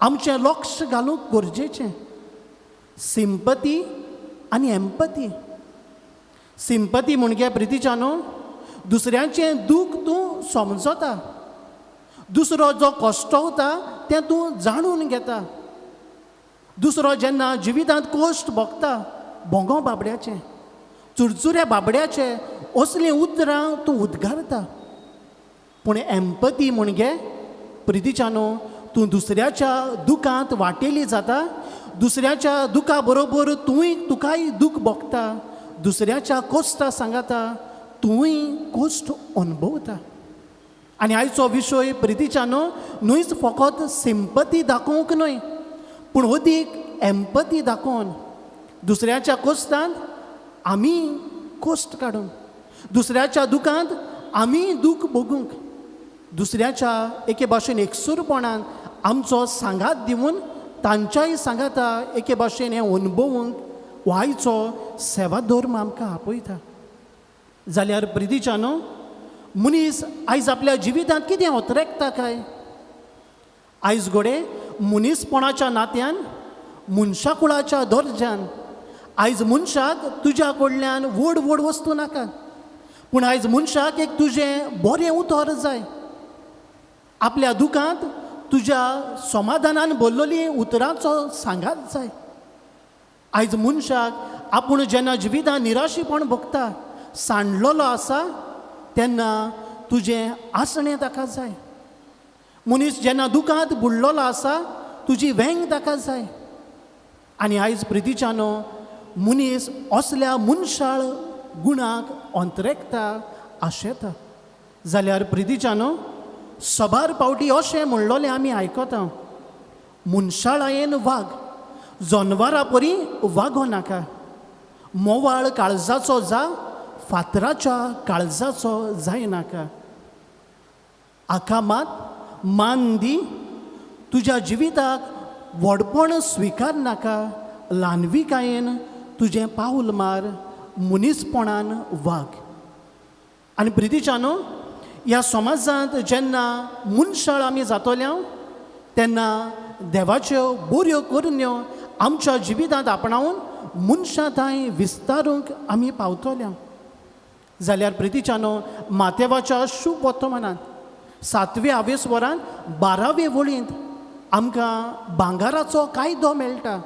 आमचें लक्ष घालूंक गरजेचें, सिंपती आनी एम्पती. सिंपती म्हणजे प्रितीच्यानो, दुसऱ्यांचें दूख तूं समजता, दुसरो जो कश्टवता तें तूं जाणून घेता, दुसरो जेन्ना जिवितांत कश्ट भोगता, भोंगो बाबड्याचें, चुरचुऱ्या बाबड्याचे, असलीं उतरां तूं उद्गारता. पूण एम्पती म्हणजे प्रितीच्यानो, तूं दुसऱ्याच्या दुखांत वाटेली जाता, दुसऱ्याच्या दुखा बरोबर तूंय तुकाय दूख भोगता, दुसऱ्याच्या कोश्टा सांगाता तूंय कोश्ट अनुभवता. आनी आयचो विशय प्रितीच्यानो न्हूच फकत सिंपती दाखोवंक न्हय, पूण अदीक एम्पती दाखोवन दुसऱ्याच्या कोश्टांत आमी कोश्ट काडूंक, दुसऱ्याच्या दुखांत आमी दूख भोगूंक, दुसऱ्याच्या एके भाशेन एकसूरपणान आमचो सांगात दिवन तांच्याय सांगाता एके भाशेन हें अनुभवूंक हो आयचो सेवा धर्म आमकां आपयता. जाल्यार प्रितीच्यानो, मनीस आयज आपल्या जिवितांत कितें अतरेकता काय? आयज घडये मनीसपणाच्या नात्यान, मनशाकुळाच्या दर्जान आयज मनशाक तुज्या कडल्यान व्हड व्हड वस्तू नाका, पूण आयज मनशाक एक तुजें बरें उतर जाय. आपल्या दुखांत तुज्या समाधानान बोल्लोली उतरांचो सांगात जाय. आयज मनशाक आपूण जेन्ना जिवितांत निराशीपण भोगता, सांडलेलो आसा, तेन्ना तुजें आसणें ताका जाय. मनीस जेन्ना दुखांत बुडलेलो आसा, तुजी वेंग ताका जाय. आनी आयज प्रितीच्यानो, मनीस असल्या मनशाळ गुणाक अंतरेकता, आशेता. जाल्यार प्रितीच्यानो, सबार पावटी अशें म्हणलोलें आमी आयकता, मनशाळायेन वाग, जनवरां परी वागो नाका. मोवाळ काळजाचो जा, फातराच्या काळजाचो जायनाका. आका मात मान दी, तुज्या जिविताक व्हडपण स्विकार नाका. ल्हानविकायेन तुजें पावल मार, मनीसपणान वाग. आनी प्रितीच्यानो, ह्या समाजांत जेन्ना मनशाळ आमी जातल्या, तेन्ना देवाच्यो बऱ्यो करण्यो आमच्या जिवितांत आपणावन मनशां थंय विस्तारूंक आमी पावतल्या. जाल्यार प्रितीच्यानो, मातेवाच्या शूभ वर्तमानांत सातव्या आवेसवरांत 12वे वळींत आमकां भांगाराचो कायदो मेळटा,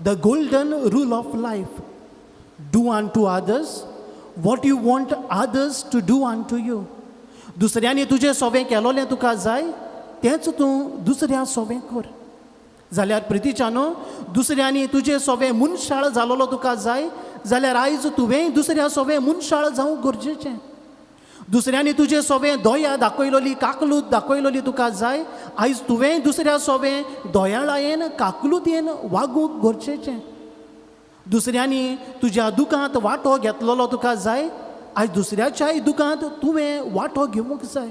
the golden rule of life: do unto others what you want others to do unto you. दुसऱ्यांनी तुजें सोवें केलोलें तुका जाय, तेंच तूं दुसऱ्या सोवें कर. जाल्यार प्रितीच्यानो, दुसऱ्यांनी तुजें सोवें मनशाळ जालोलो तुका जाय जाल्यार आयज तुवेंय दुसऱ्या सोवें मनशाळ जावंक गरजेचें. दुसऱ्यांनी तुजें सोवें दया दाखयलोली, काकलूत दाखयलोली तुका जाय, आयज तुवेंय दुसऱ्या सोवें दयाळायेन, काकलुतेन वागूंक गरजेचें. दुसऱ्यांनी तुज्या दुखांत वांटो घेतलेलो तुका जाय, आयज दुसऱ्याच्याय दुखांत तुवें वांटो घेवंक जाय.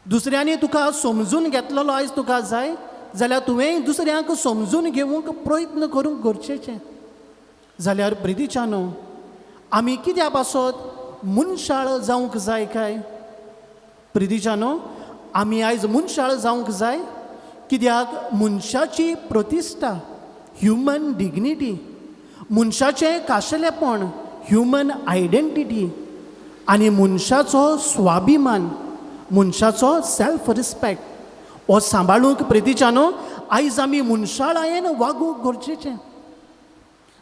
दुसऱ्यांनी तुका समजून घेतलेलो आयज तुका जाय जाल्यार तुवेंय दुसऱ्यांक समजून घेवंक प्रयत्न करूंक गरजेचें. जाल्यार प्रितीच्यानो, आमी कित्या पासत मनशाळ जावंक जाय काय? प्रितीच्यानो, आमी आयज मनशाळ जावंक जाय कित्याक मनशाची प्रतिश्ठा, ह्युमन डिग्निटी, मनशाचें खाशेलेपण, ह्युमन आयडेंटिटी, आनी मनशाचो स्वाभिमान, मनशाचो सेल्फ रिस्पेक्ट हो सांबाळूंक प्रितीच्यानो आयज आमी मनशाळायेन वागूंक गरजेचें.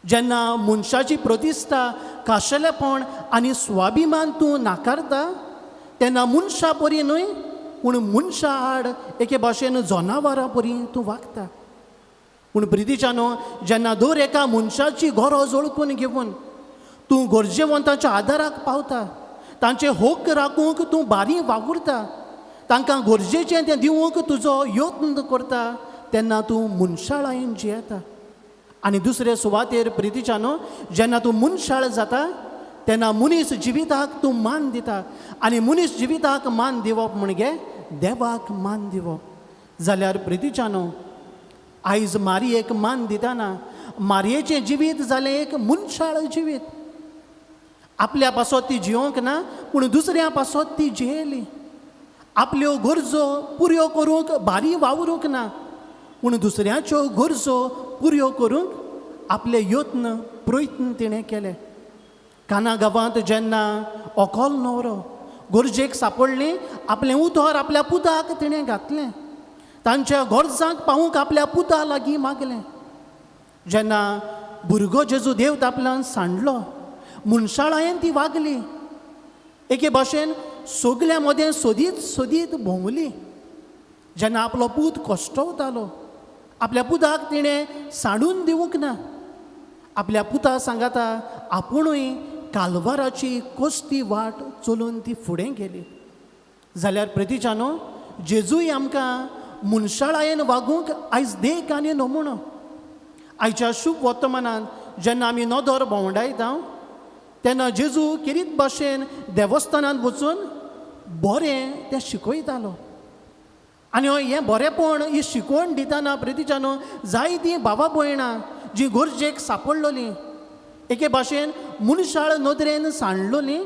जेन्ना मनशाची प्रतिश्ठा, खाशेलेपण आनी स्वाभिमान तूं नाकारता, तेन्ना मनशा परी न्हय, पूण मनशा आड एके भाशेन जनावरां परी तूं वागता. पूण प्रितीच्यानो, जेन्ना दर एका मनशाची गरज वळखून घेवन तूं गरजेवंताच्या आदाराक पावता, तांचे हक्क राखूंक तूं बारी वावुरता, तांकां गरजेचें तें दिवंक तुजो यत्न करता, तेन्ना तूं मनशाळायेन जियेता. आनी दुसरे सुवातेर प्रितीच्यानो, जेन्ना तूं मनशाळ जाता, तेन्ना मनीस जिविताक तूं मान दिता. आनी मनीस जिविताक मान दिवप म्हणजे देवाक मान दिवप. जाल्यार प्रितीच्यानो, आयज मारयेक मान दितना मारयेचें जिवीत जालें एक मनशाळ जिवीत. आपल्या पासत ती जियोंक ना, पूण दुसऱ्या पासत ती जियेली. आपल्यो गरजो पुऱ्यो करूंक बारी वावरूंक ना, पूण दुसऱ्याच्यो गरजो पुऱ्यो करूंक आपले यत्न, प्रयत्न तिणें केले. काना गांवांत जेन्ना व्हंकल न्हवरो गरजेक सापडली, आपलें उतर आपल्या पुताक तिणें घातलें. तांच्या गरजांक पावूंक आपल्या पुता लागीं मागलें. जेन्ना भुरगो जेजू देव तापल्यान सांडलो, मनशाळायेन ती वागली. एके भाशेन सगल्या मदें सोदीत सोदीत भोंवली. जेन्ना आपलो पूत कश्टवतालो, आपल्या पुताक तिणें सांडून दिवंक ना. आपल्या पुता सांगाता आपुणूय कालवाराची कश्टी वाट चलून ती फुडें गेली. जाल्यार प्रितीच्यानो, जेजूय आमकां मनशाळायेन वागूंक आयज देख आनी नमुनो. आयच्या शूभ वर्तमानांत जेन्ना आमी नदर भोंवडायता, तेन्ना जेजू केरीत भाशेन देवस्थानांत वचून बरें तें शिकयतालो. आनी हें बरेंपण, ही शिकवण दितना प्रितीच्यानो, जायतीं भावा भयणां जीं गरजेक सापडलोलीं, एके भाशेन मनशाळ नदरेन सांडलोलीं,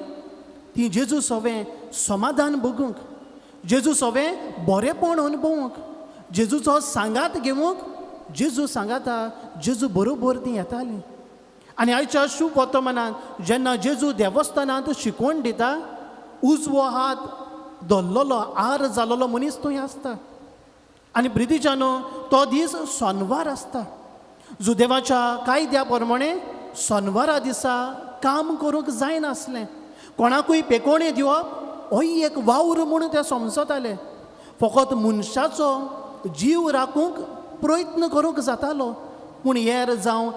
ती जेजू सवें समाधान भोगूंक, जेजू सवें बरेंपण अनुभवूंक, जेजूचो सांगात घेवंक, जेजू सांगाता, जेजू बरोबर ती येताली. आनी आयच्या शूभ वर्तमानांत जेन्ना जेजू देवस्थानांत शिकवण दिता, उजवो हात धरलेलो, आर जालोलो मनीस थंय आसता. आनी प्रितीच्यानो, तो दीस सोनवार आसता. जुदेवाच्या कायद्या प्रमाणे सोनवारा दिसा काम करूंक जायनासलें. कोणाकूय पेकोणे दिवप होय एक वावर म्हूण ते समजताले. फकत मनशाचो जीव राखूंक प्रयत्न करूंक जातालो, पूण येर जावं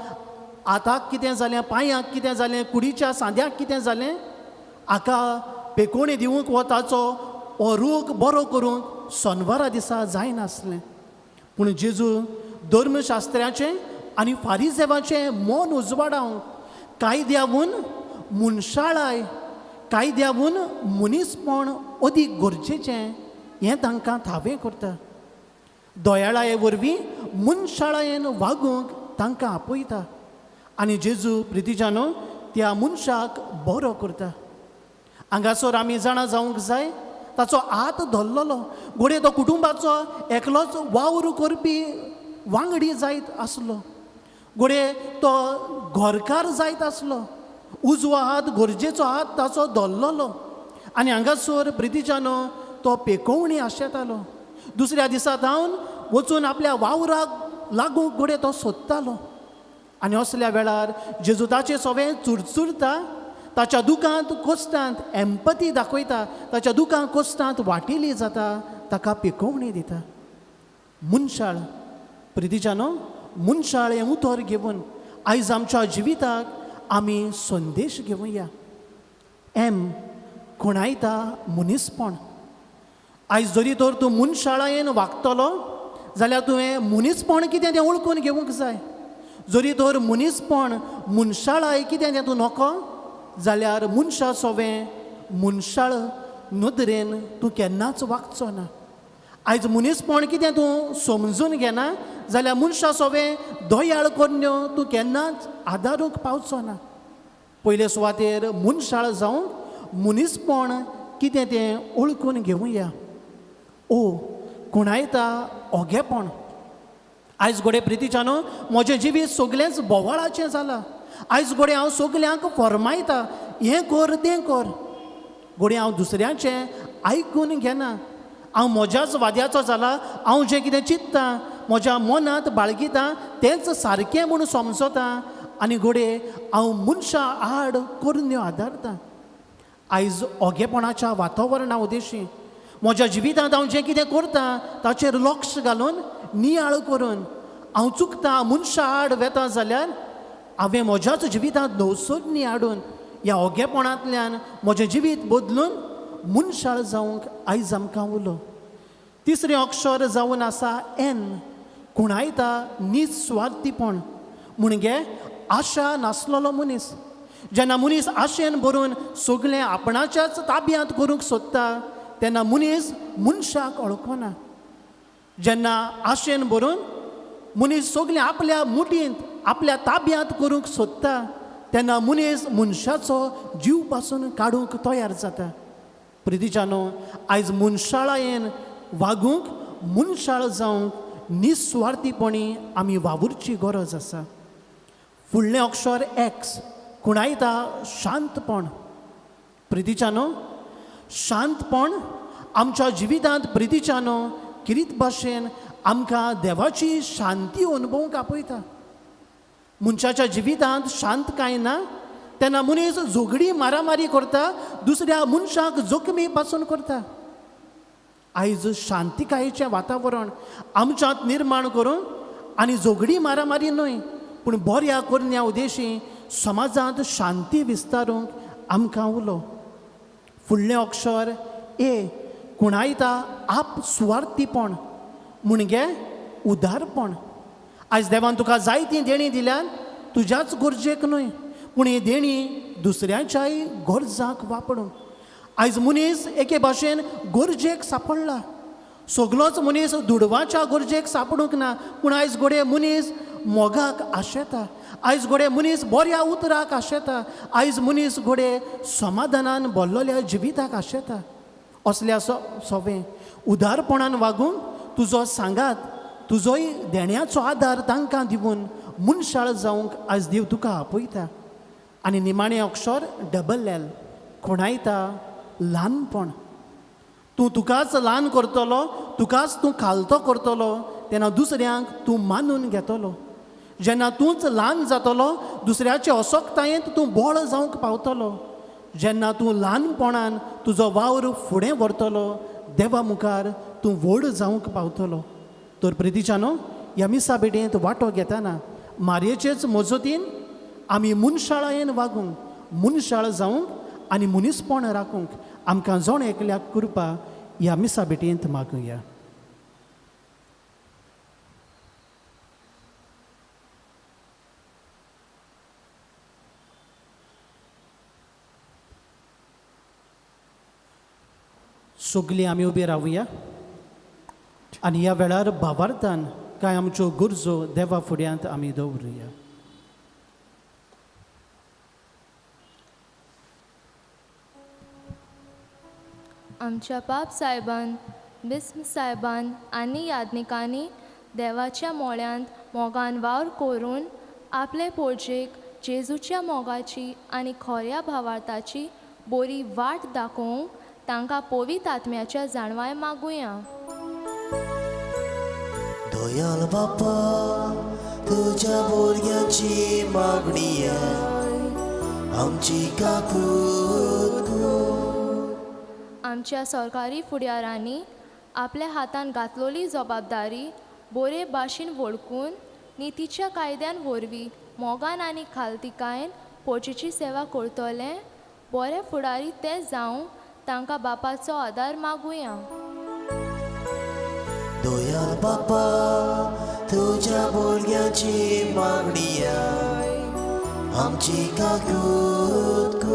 हाताक कितें जालें, पांयाक कितें जालें, कुडीच्या सांद्याक कितें जालें, हाका पेकोणी दिवंक वो ताचो हो रोग बरो करूंक सोनवारा दिसा जायनासलें. पूण जेजू धर्मशास्त्र्याचें आनी फारिजेवाचें मन उजवाडावंक कायद्यावून मनशाळाय, कायद्यावून मनीसपण अदीक गरजेचें हें तांकां थावें करता. दयाळाये वरवीं मनशाळायेन वागूंक तांकां आपयता आनी जेजू प्रितीजानो त्या मनशाक बरो करता. हांगासर आमी जाणा जावंक जाय ताचो हात धरलेलो घडये तो कुटुंबाचो एकलोच वावर करपी वांगडी जायत आसलो, घडये तो घरकार जायत आसलो, उजवो हात गरजेचो हात ताचो धरलेलो आनी हांगासर प्रितीजानो तो पेकोवणी आशेतालो. दुसऱ्या दिसा धांवन वचून आपल्या वावराक लागूंक घडये तो सोदतालो आनी असल्या वेळार जेजू ताचे सवे चुरचुरता, ताच्या दुखांत कोश्टांत एम्पती दाखयता, ताच्या दुखांत कोश्टांत वाटिली जाता, ताका पिकोवणी दिता. मनशाळ प्रितीजानो, मनशाळ हें उतर घेवन आयज आमच्या जिविताक आमी संदेश घेवया. एम खुणायता मनीसपण. आयज जरी तर तूं मनशाळायेन वागतलो जाल्यार तुवें मनीसपण कितें तें वळखून घेवंक जाय. जरी तर मनीसपण मनशाळाय कितें तें तूं नको जाल्यार मनशा सोवें मनशाळ नदरेन तूं केन्नाच वागचो ना. आयज मनीसपण कितें तूं समजून घेना जाल्यार मनशा सोवें दयाळ करण्यो तूं केन्नाच आदारूंक पावचो ना. पयले सुवातेर मनशाळ जावंक मनीसपण कितें तें वळखून घेवया. ओ खुणायता ओगेपण. आयज घडये प्रितीच्यानो म्हजें जिवीत सगलेंच बोवाळाचें जालां. आयज घडये हांव सगल्यांक फरमायता, हें कर तें कर. घडये हांव दुसऱ्यांचें आयकून घेना, हांव म्हज्याच वाद्याचो जाला. हांव जें कितें चिंत्ता म्हज्या मनांत बाळगिता तेंच सारकें म्हूण समजता आनी घडये हांव मनशां आड करण्यो आदारता. आयज ओगेपणाच्या वातावरणा उदेशी म्हज्या जिवितांत हांव जें कितें करता ताचेर लक्ष घालून नियाळ करून हांव चुकता मनशां आड वेता जाल्यार हांवें म्हज्याच जिवितांत नवसोदणी हाडून ह्या ओगेपणांतल्यान म्हजें जिवीत बदलून मनशाळ जावंक आयज आमकां उलो. तिसरें अक्षर जावन आसा एन, खुणायता निस्वार्थीपण. म्हणजे आशा नासलेलो मनीस. जेन्ना मनीस आशेन भरून सगळें आपणाच्याच ताब्यांत करूंक सोदता तेन्ना मनीस मनशाक वळखना. जेन्ना आशेन भरून मनीस सगळें आपल्या मुठींत आपल्या ताब्यांत करूंक सोदता तेन्ना मनीस मनशाचो जीव पासून काडूंक तयार जाता. प्रितीजानो, आयज मनशाळायेन वागूंक मनशाळ जावंक निस्वार्थीपणी आमी वावुरची गरज आसा. फुडलें अक्षर एक्स खुणायता शांतपण. प्रितीच्यानो, शांतपण आमच्या जिवितांत प्रितीच्यानो किरीत भाशेन आमकां देवाची शांती अनुभवूंक आपयता. मनशाच्या जिवितांत शांत कांय ना तेन्ना मनीस झगडी मारामारी करता, दुसऱ्या मनशाक जोखमी पासून करता. आयज शांतिकायेचें वातावरण आमच्यांत निर्माण करून आनी झगडी मारामारी न्हय पूण बऱ्या करण्या उदेशी समाजांत शांती विस्तारूंक आमकां उलो. फुडलें अक्षर ए खुणायता आपसुवार्थीपण म्हणजे उदारपण. आयज देवान तुका जायतीं देणीं दिल्यान तुज्याच गरजेक न्हय पूण ही देणी दुसऱ्यांच्याय गरजांक वापरूंक. आयज मनीस एके भाशेन गरजेक सांपडला. सगलोच मनीस दुडवाच्या गरजेक सांपडूंक ना पूण आयज घडये मनीस मोगाक आशेता, आयज घडये मनीस बऱ्या उतराक आशेता, आयज मनीस घडये समाधानान भरलेल्या जिविताक आशेता. असल्या सोवें उदारपणान वागूंक तुजो सांगात तुजोय देण्याचो आदार तांकां दिवन मनशाळ जावंक आयज देव तुका आपयता. आनी निमाणें अक्षर डबल एल खुणायता ल्हानपण. तूं तुकाच ल्हान करतलो, तुकाच तूं खालतो करतलो तेन्ना दुसऱ्यांक तूं मानून घेतलो. जेन्ना तूंच ल्हान जातलो दुसऱ्याचे असोक्तायेंत तूं बळ जावंक पावतलो. जेन्ना तूं ल्हानपणान तुजो वावर फुडें व्हरतलो देवा मुखार तूं व्हड जावंक पावतलो. तर प्रितीच्यानो, ह्या मिसा भेटेंत वांटो घेतना मारयेचेच मजतीन आमी मनशाळायेन वागूंक, मनशाळ जावंक आनी मनीसपण राखूंक आमकां जण एकल्याक कृपा ह्या मिसा भेटेंत मागुया. सगलीं आमी उबी रावया आनी ह्या वेळार भावार्थान कांय आमच्यो गरजो देवा फुड्यांत आमी दवरुया. आमच्या पाप सायबान, बिस्म सायबान आनी यादनिकांनी देवाच्या मोळ्यांत मोगान वावर करून आपले पोळजेक जेजूच्या मोगाची आनी खोऱ्या भावार्थाची बोरी वाट दाखोवंक तांकां पवित्र आत्म्याच्या जाणवाय मागुया. दयाल बापा, तुज्या भुरग्यांची मागणी आमची काकूत. आमच्या सरकारी फुडारांनी आपल्या हातान घातलोली जबाबदारी बोरे भाशेन वळखून नितीच्या कायद्यान वरवीं मोगान आनी खालतिकायेन पोचेची सेवा करतले बरे फुडारी ते जावं तांकां बापाचो आदार मागुया. दयाल बापा, तुज्या भुरग्यांची मागणी आमची काकूत.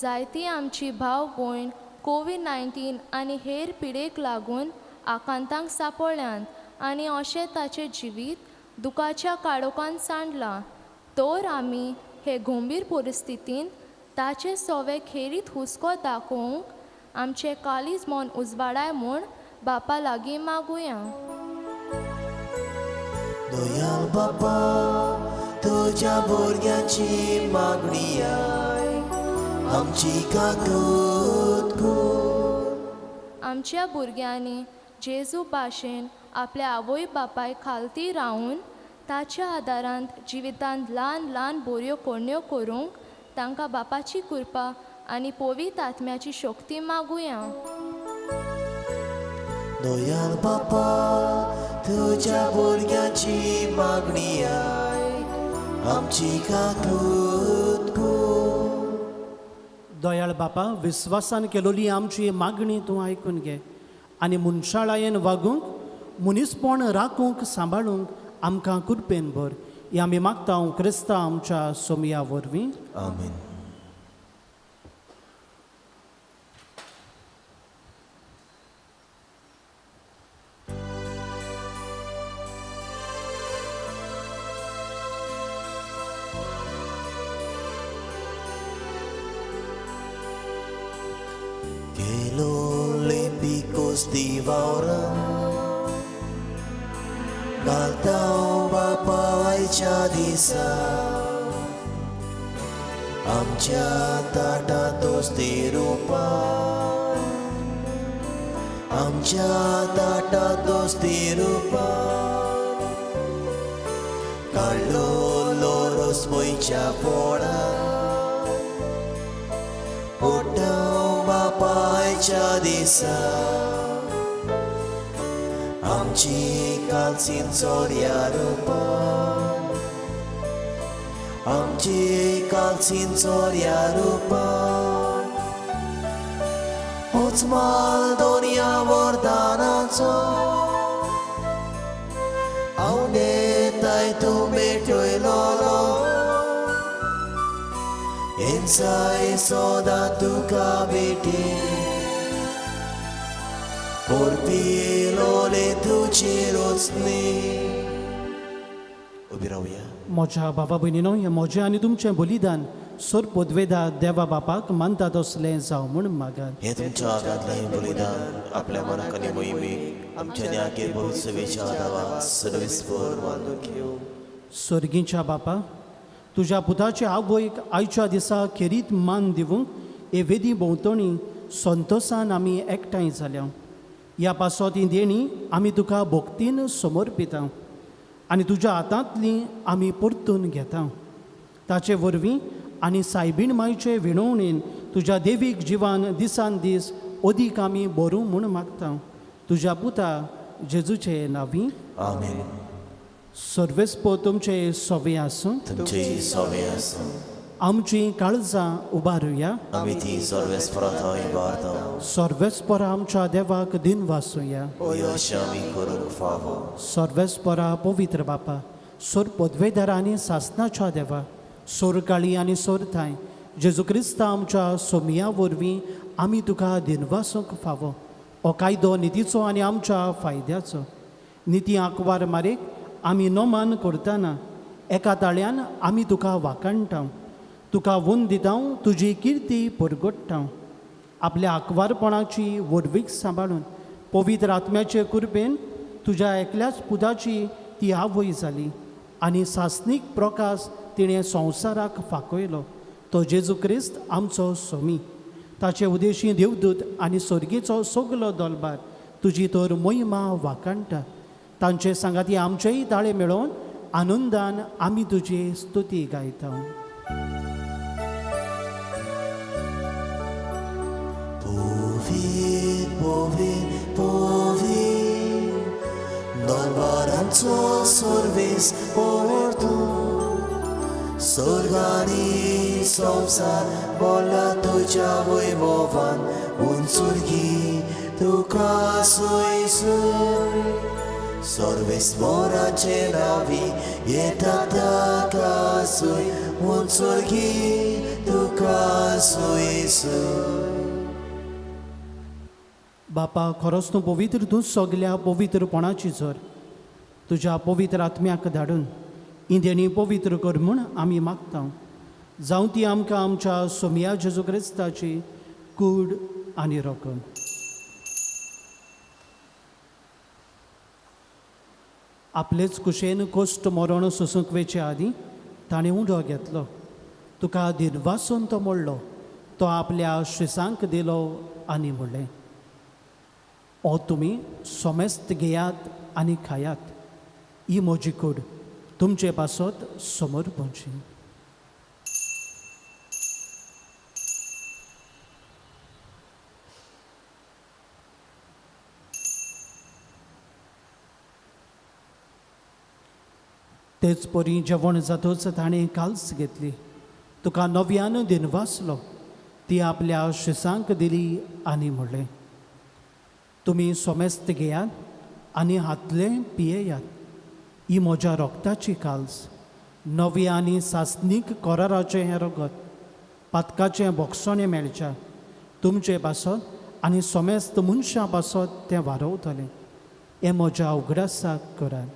जायती आमची भाव भयण कोवीड-19 आनी हेर पिडेक लागून आकांतांक सांपडल्यांत आनी अशें ताचें जिवीत दुखाच्या काळोखान सांडलां. तर आमी हे गंभीर परिस्थितींत ताचे सोवे खेरीत हुस्को दाखोवंक आमचें काळीज मन उजवाडाय म्हूण बापा लागीं मागुया. दयाल बापा, तुज्या भुरग्यांची मागणी आमची काकूत. आमच्या भुरग्यांनी जेजू भाशेन आपल्या आवय बापाय खालती रावून ताच्या आदारांत जिवितांत ल्हान ल्हान बोऱ्यो करण्यो करूंक तांकां बापाची कृपा आनी पवित्र आत्म्याची शक्ती मागुया. दयाल बापा, तुज्या भुरग्यांची मागणी आमची काकूत. दयाळ बापा, विस्वासान केलोली आमची मागणी तूं आयकून घे आनी मनशाळायेन वागूंक, मनीसपण राखूंक, सांबाळूंक आमकां कृपेन भर. ही आमी मागता क्रिस्ता आमच्या सोमया वरवीं. आमेन. घालता बापायच्या दिसा आमच्या ताटा दोस्ती रुपा, आमच्या ताटा दोस्ती रुपा काडलो रोसमयच्या पोळा पोटा बापायच्या दिसा आमची कालसीन चोरया रुपा, आमची कालसीन चोरया रुपा होच माल दोनया वरदानाचो हांव नेताय तूं मेटयलो एन्साय सोदा तुका बेटी पोरपिलोले तुजी रोचणी. उबी रावया. म्हज्या भावा भयणीनो, हें म्हजें आनी तुमचें बलिदान सोर पदवेदा देवा बापाक मानता तसलें जावं म्हूण मागात. हें तुमच्या आगांतलें बलिदान आपल्या मनाक आनी मोहिमेक आमच्या न्यागेर भविष्यवेच्या दावा सर्विसभर मानून घेवं. सर्गीच्या बापा, तुज्या पुताचे आवयक आयच्या दिसा खेरीत मान दिवंक हे वेदी भोंवतणी संतोसान आमी एकठांय जाल्या. ह्या पासत ही देणी आमी तुका भक्तीन समर्पिता. आनी तुज्या हातांतली आमी परतून घेता. ताचे वरवीं आनी सायबीण मायचे विणवणेन तुज्या देवीक जिवान दिसान दीस अदीक आमी बरूं म्हूण मागता. तुज्या पुता जेजूचे नांवी. आमेन. सर्वेस्पो तुमचे सोवे आसूं. तुमचेय सोवे आसूं. आमची काळजां उबारुया. आमी ती सर्वेस्परा थंय उबारता. सर्वेस्परा आमच्या देवाक दिन वासुया. हय अशें आमी करूंक फावो. सर्वेस्परा पवित्र बापा, सोर पदवेदार आनी सासनाच्या देवा, सोरकाळी आनी सोरथाय जेजू क्रिस्ता आमच्या सोमिया वरवीं आमी तुका दिनवासूंक फावो. हो कायदो नितीचो आनी आमच्या फायद्याचो. निती आंकवार मारेक आमी नोमान करतना एका ताळ्यान आमी तुका वाखाणटा, तुका वंद दिता, तुजी किर्ती परगट्टा. आपल्या आंकवारपणाची व्हडवीक सांबाळून पवित्र आत्म्याचे कृपेन तुज्या एकल्याच पुताची ती आवय जाली आनी सासणीक प्रकाश तिणें संवसाराक फांकयलो. तो जेजू क्रिस्त आमचो सोमी. ताचे उदेशी देवदूत आनी सर्गीचो सगलो दलबार तुजी तर महिमा वाखाणटा. तांचे सांगाती आमचेय ताळे मेळोवन आनंदान आमी तुजी स्तुती गायता. पोवीर पोवीर पोवीर दरबारांचो सर्वीस पोरतूं स्वर्गानी संवसार बोला तुज्या वैभवान उंचुरगी तुका सोय सोय सर्वेस्पराचे नावी येता ताका सोय उंचुरगी तुका सोय सोय. बापा, खरोच तूं पवित्र, तूं सगल्या पवित्रपणाची जर तुज्या पवित्र आत्म्याक धाडून इंद्रियांनी पवित्र कर म्हूण आमी मागता. जावं ती आमकां आमच्या सोमिया जेजू क्रिस्ताची कूड आनी रकम. आपलेच कुशेन कोश्ट मरण सोसूंक वेचे आदीं ताणें उडो घेतलो, तुका दिनवासून तो मोडलो, तो आपल्या शिसांक दिलो आनी म्हणलें, ओ तुमी सोमेस्त घेयात आनी खायात, ही म्हजी कूड तुमचे पासत समोर पोवची. तेच परी जेवण जातच ताणें काल्स घेतली, तुका नव्यान दिनवासलो, ती आपल्या शिसांक दिली आनी म्हणलें, तुमी सोमेस्त घेयात आनी हातलें पियेयात, ही म्हज्या रोगताची काल्स, नवी आनी सासणीक कराराचें हें रगत, पातकाचें बोगसणें मेळच्या तुमचे पासत आनी सोमेस्त मनशां पासत तें वारवतलें. हें म्हज्या उगडासाक करात.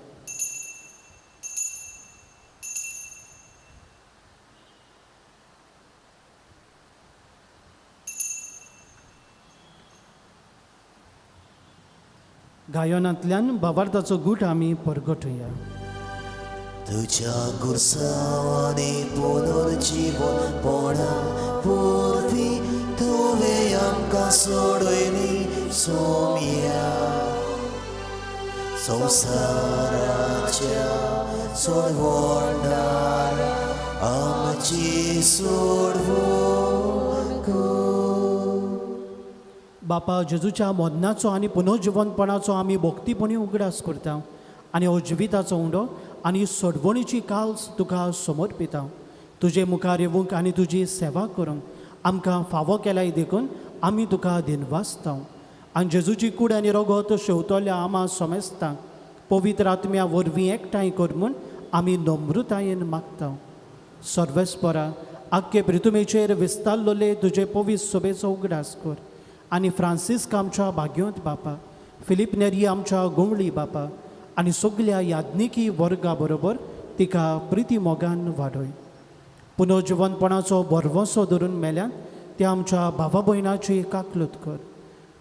गायनांतल्यान भावार्थाचो गूट आमी परगटुया. तुज्या गुरसांवांनी पुनर्जीवनपणा पुरवी तुवें आमकां सोडयली सोमया. संवसाराच्या सोडवणारा आमची सोडवण कर. बापा, जेजूच्या मरणाचो आनी पुनर्जिवनपणाचो आमी भक्तीपणी उगडास करता आनी हो जिविताचो उंडो आनी सोडवणीची काल्स तुका समर्पिता. तुजे मुखार येवंक आनी तुजी सेवा करूंक आमकां फावो केल्याय देखून आमी तुका दिनवासता. आनी जेजूची कूड आनी रगत शेवतल्या आमा सोमेस्तांक पवित्र आत्म्या वरवीं एकठांय कर म्हूण आमी नम्रतायेन मागता. सर्वेस्परा, आख्खे प्रितुमेचेर विस्तारलेले तुजे पवित्र सोबेचो उगडास कर आनी फ्रांसिस्क आमच्या भाग्योंत बापा, फिलीप नेरी आमच्या गोंवळी बापा आनी सगल्या याज्ञिकी वर्गा बरोबर तिका प्रिती मोगान वाडय. पुनर्जिवनपणाचो भरवंसो धरून मेल्यान त्या आमच्या भावा भयणाची काकलूत कर.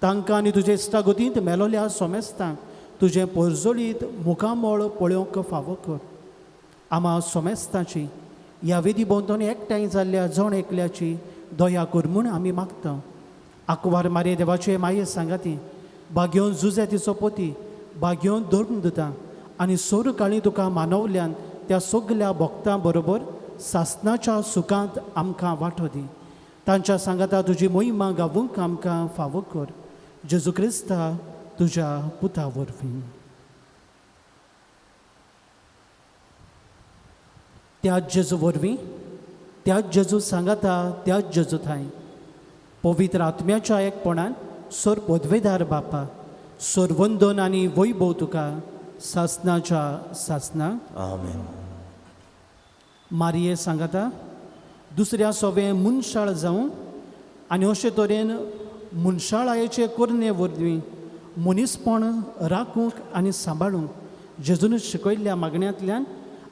तांकां आनी तुजे इश्टागतींत मेलोल्या सोमेस्तांक तुजें पोरजोळीत मुखामळ पळोवंक फावो कर. आमा सोमेस्तांची ह्या वेदी भोंवतणी एकठांय जाल्ल्या जण एकल्याची दया कर म्हूण आमी मागता. आंकवार मारे देवाचे माये सांगाती, भाग्योन जुजे तिचो पोती, भाग्योन धर्म दिता आनी सोरकाळी तुका मानवल्यान त्या सगल्या भक्तां बरोबर सासनाच्या सुखांत आमकां वांटो दी. तांच्या सांगाता तुजी मोहिमा गावूंक आमकां फावो कर, जेजू क्रिस्ता तुज्या पुता वरवीं. त्याच जेजू वरवीं, त्याच जेजू सांगाता, त्याच जेजू थांय पवित्र आत्म्याच्या एकपणान सोर पदवेदार बापा, सोर वंदन आनी वैभव तुका सासनाच्या सासना. आमेन. मारिये सांगाता दुसऱ्या सोवे मनशाळ जावं आनी अशे तरेन मनशाळायेचे करणे वरवीं मनीसपण राखूंक आनी सांबाळूंक जेजून शिकयल्ल्या मागण्यांतल्यान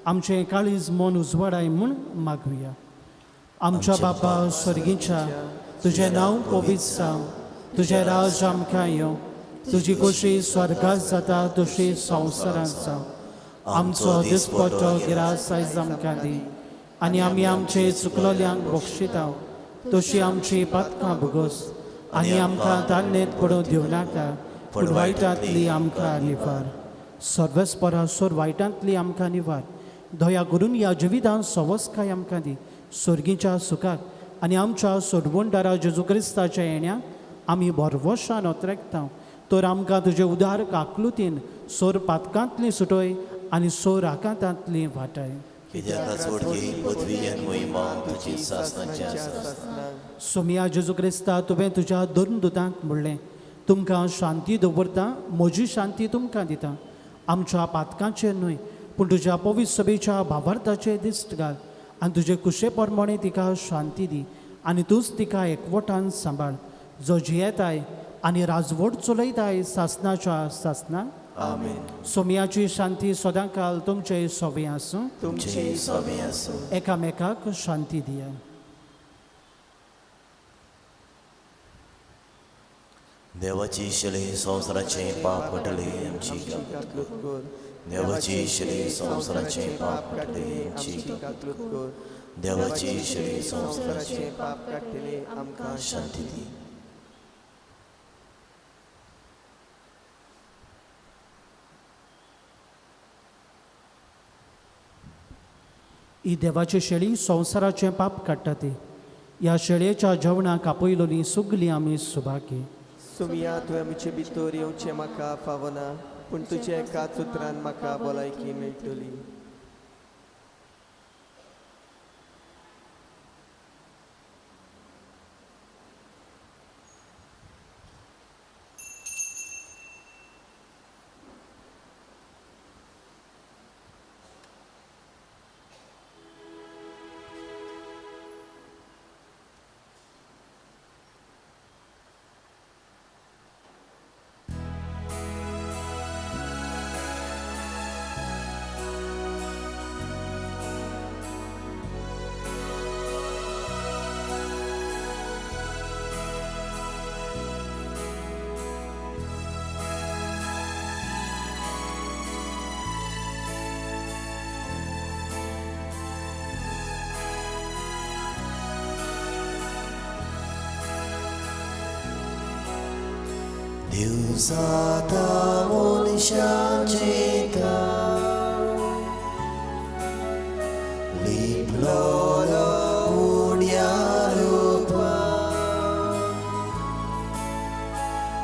आमचें काळीज मन उजवाडाय म्हूण मागुया. आमच्या बापा स्वर्गीच्या, तुजें नांव पवित्र जावं, तुजें राज आमकां येवं, तुजी खोशी स्वर्गात जाता तशी संवसारांत जावं. आमचो दिसपट्टो गिरास आयज आमकां दी आनी आमी आमचे चुकलोल्यांक बक्षिता तशी आमची पातकां भोगोस आनी आमकां तान्नेत पडूंक दिवं नाका, पूण वायटांतली आमकां निवार. सर्वेस्परा सोर वायटांतली आमकां निवार. दया करून ह्या जिवितांत सवस्काय आमकां दी, स्वर्गीच्या सुखाक आनी आमच्या सोडवणदारा जेजू क्रिस्ताच्या येण्याक आमी भरवशान ओतरेकता. तर आमकां तुजे उदार काकलुतीन सोर पातकांतली सुटय आनी सोर आकांतांतली वाटाय. सोमिया जेजू क्रिस्ता, तुवें तुज्या दोन दुतांक म्हणलें, तुमकां शांती दवरता, म्हजी शांती तुमकां दिता. आमच्या पातकांचेर न्हय पूण तुज्या पवित्र सभेच्या भावार्थाचे दिश्ट घाल आनी तुजे कुशे प्रमाणे तिका शांती दी आनी तूंच तिका एकवटान सांबाळ, जो जियेताय आनी राजवट चलयताय सासनाच्या सासना. आमेन. सोमियाची शांती सदांकाल तुमचे सोवे आसूं, तुमचे सोवे आसूं. एकामेकाक शांती दिया. देवाची शले संवसाराचे पाप कटले आमची काकलूत कर. देवाची शले संवसाराचे पाप कटले आमची काकलूत कर. देवाची शले संवसाराचे पाप काडटले आमकां शांती दी. ही देवाची शेळी संवसाराचें पाप काडटा ती. ह्या शेळयेच्या जेवणाक आपयलोली सगलीं आमी सुभागी. सुमिया, तुवें म्हजे भितर येवचें म्हाका फावना, पूण तुज्या एकाच उतरान म्हाका भलायकी मेळटली. दिवसाता मनशाचे लिपलोलो उड्या रुपा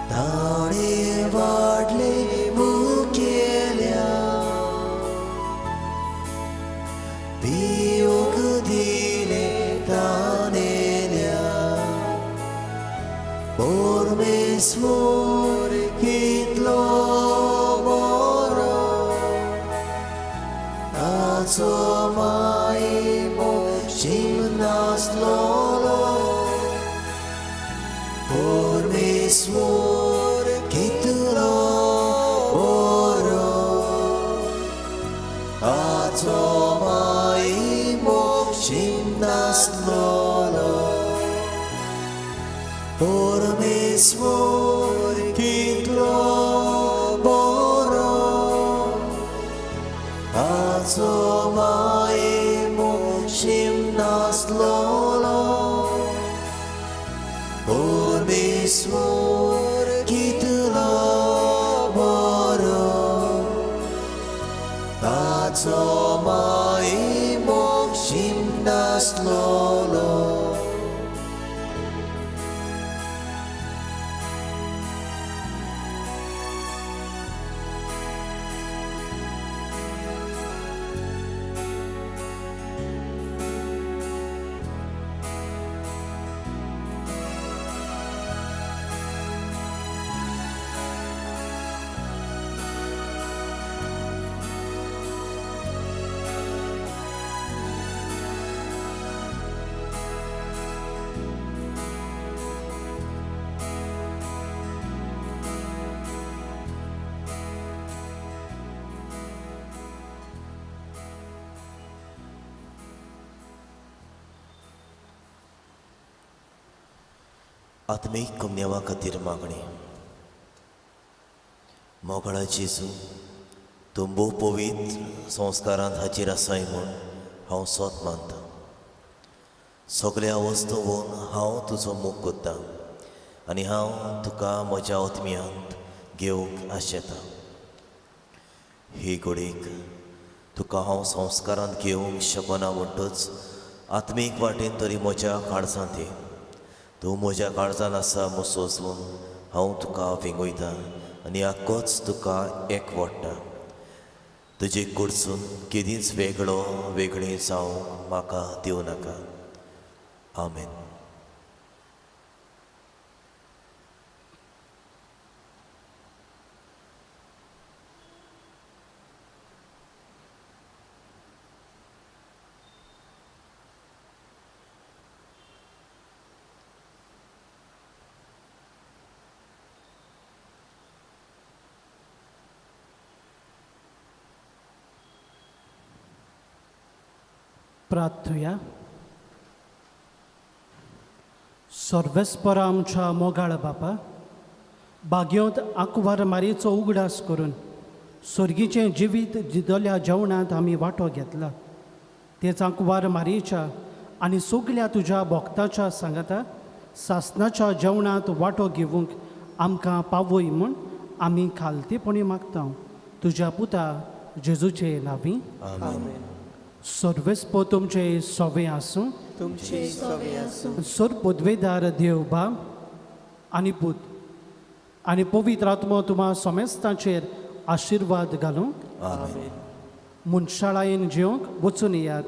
ताणें वाडले मुखेल्या पिवंक दिले तानेल्या परमेश्वर कितलो बरो ताचो मायमो शिमनासलोलो. परमेश्वर कितलो बरो ताचो मायमो शिमनासलोलो. परमेश्वर कितलो बरो ताचो मायमो शिमनासलोलो. परमेश्वर कितलो बरो आत्मीक कुमनेवा खातीर मागणी. मोगाळा जेजू, तूं भोव पवित्र संस्कारांत हाजीर आसाय म्हूण हांव सोत मानतां. सगल्या वस्तूवन हांव तुजो मोग करतां आनी हांव तुका म्हज्या आत्म्यांत घेवंक आशेतां. हे घडयेक तुका हांव संस्कारांत घेवंक शकना म्हणटच आत्मीक वाटेन तरी म्हज्या काळजांत ये. तूं म्हज्या काळजान आसा म्हूण सोंसून हांव तुका वेंगयता आनी आक्कोच तुका एकवडटा. तुजे कडसून केदींच वेगळो वेगळें जावंक म्हाका दिवं नाका. आमेन. प्रार्थुया. सर्वेस्परा आमच्या मोगाळ बापा, बागयोंत आंकवार मारयेचो उगडास करून सर्गीचें जिवीत जिदल्या जेवणांत आमी वांटो घेतला. तेच आंकवार मारयेच्या आनी सगल्या तुज्या भक्ताच्या सांगाता सासनाच्या जेवणांत वांटो घेवंक आमकां पावय म्हूण आमी खालतेपणी मागता तुज्या पुता जेजूचे नांवी. आमेन. सर्वेस्पो तुमचे सोवे आसूं. तुमचे सवे आसूं. सर पदवेदार देव बाब आनी पूत आनी पवित्र आत्मो तुमा सोमेस्तांचेर आशिर्वाद घालूं. आमेन. मनशाळायेन जेवंक वचून येयात.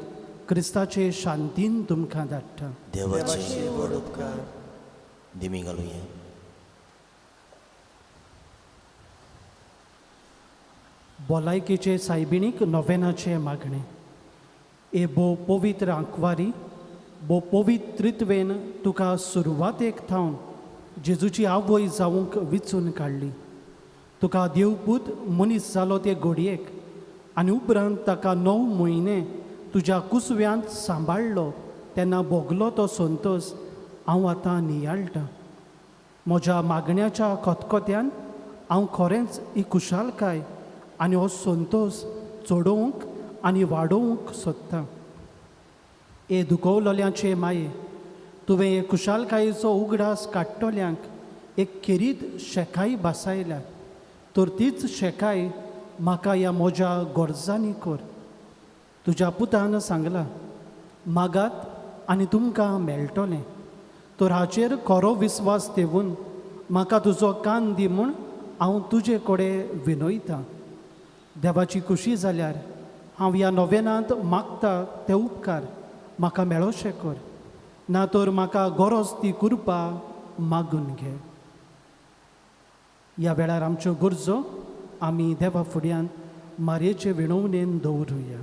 क्रिस्ताचे शांतीन तुमकां धाडटा. देवाचे व्हड उपकार. दिमी घालुया. भलायकेचे सायबिणीक नोवेनाचें मागणें. ए भोव पवित्र आंकवारी, भोव पवित्रित्वेन तुका सुरवातेक थावन जेजूची आवय जावंक विचून काडली. तुका देवपूत मनीस जालो ते घडयेक आनी उपरांत ताका 9 म्हयने तुज्या कुसव्यांत सांबाळ्ळो तेन्ना भोगलो तो संतोस हांव आतां नियाळटा. म्हज्या मागण्याच्या खतखत्यान हांव खरेंच ही खुशालकाय आनी हो संतोस चडोवंक आनी वाडोवंक सोदतां. ए दुखवलोल्यांचे माये, तुवें हे खुशालकायेचो उगडास काडटल्यांक एक खेरीत शेकाय भासायल्या, तर तीच शेकाय म्हाका ह्या म्हज्या गरजांनी कर. तुज्या पुतान सांगलां, मागात आनी तुमकां मेळटलें. तर हाचेर खरो विस्वास देवून म्हाका तुजो कान दी म्हूण हांव तुजे कडेन विनयतां. देवाची खुशी जाल्यार हांव ह्या नोवेनांत मागता ते उपकार म्हाका मेळोशे कर, ना तर म्हाका गरज ती कृपा मागून घे. ह्या वेळार आमच्यो गरजो आमी देवा फुड्यान मारयेचे विणवणेन दवरुया.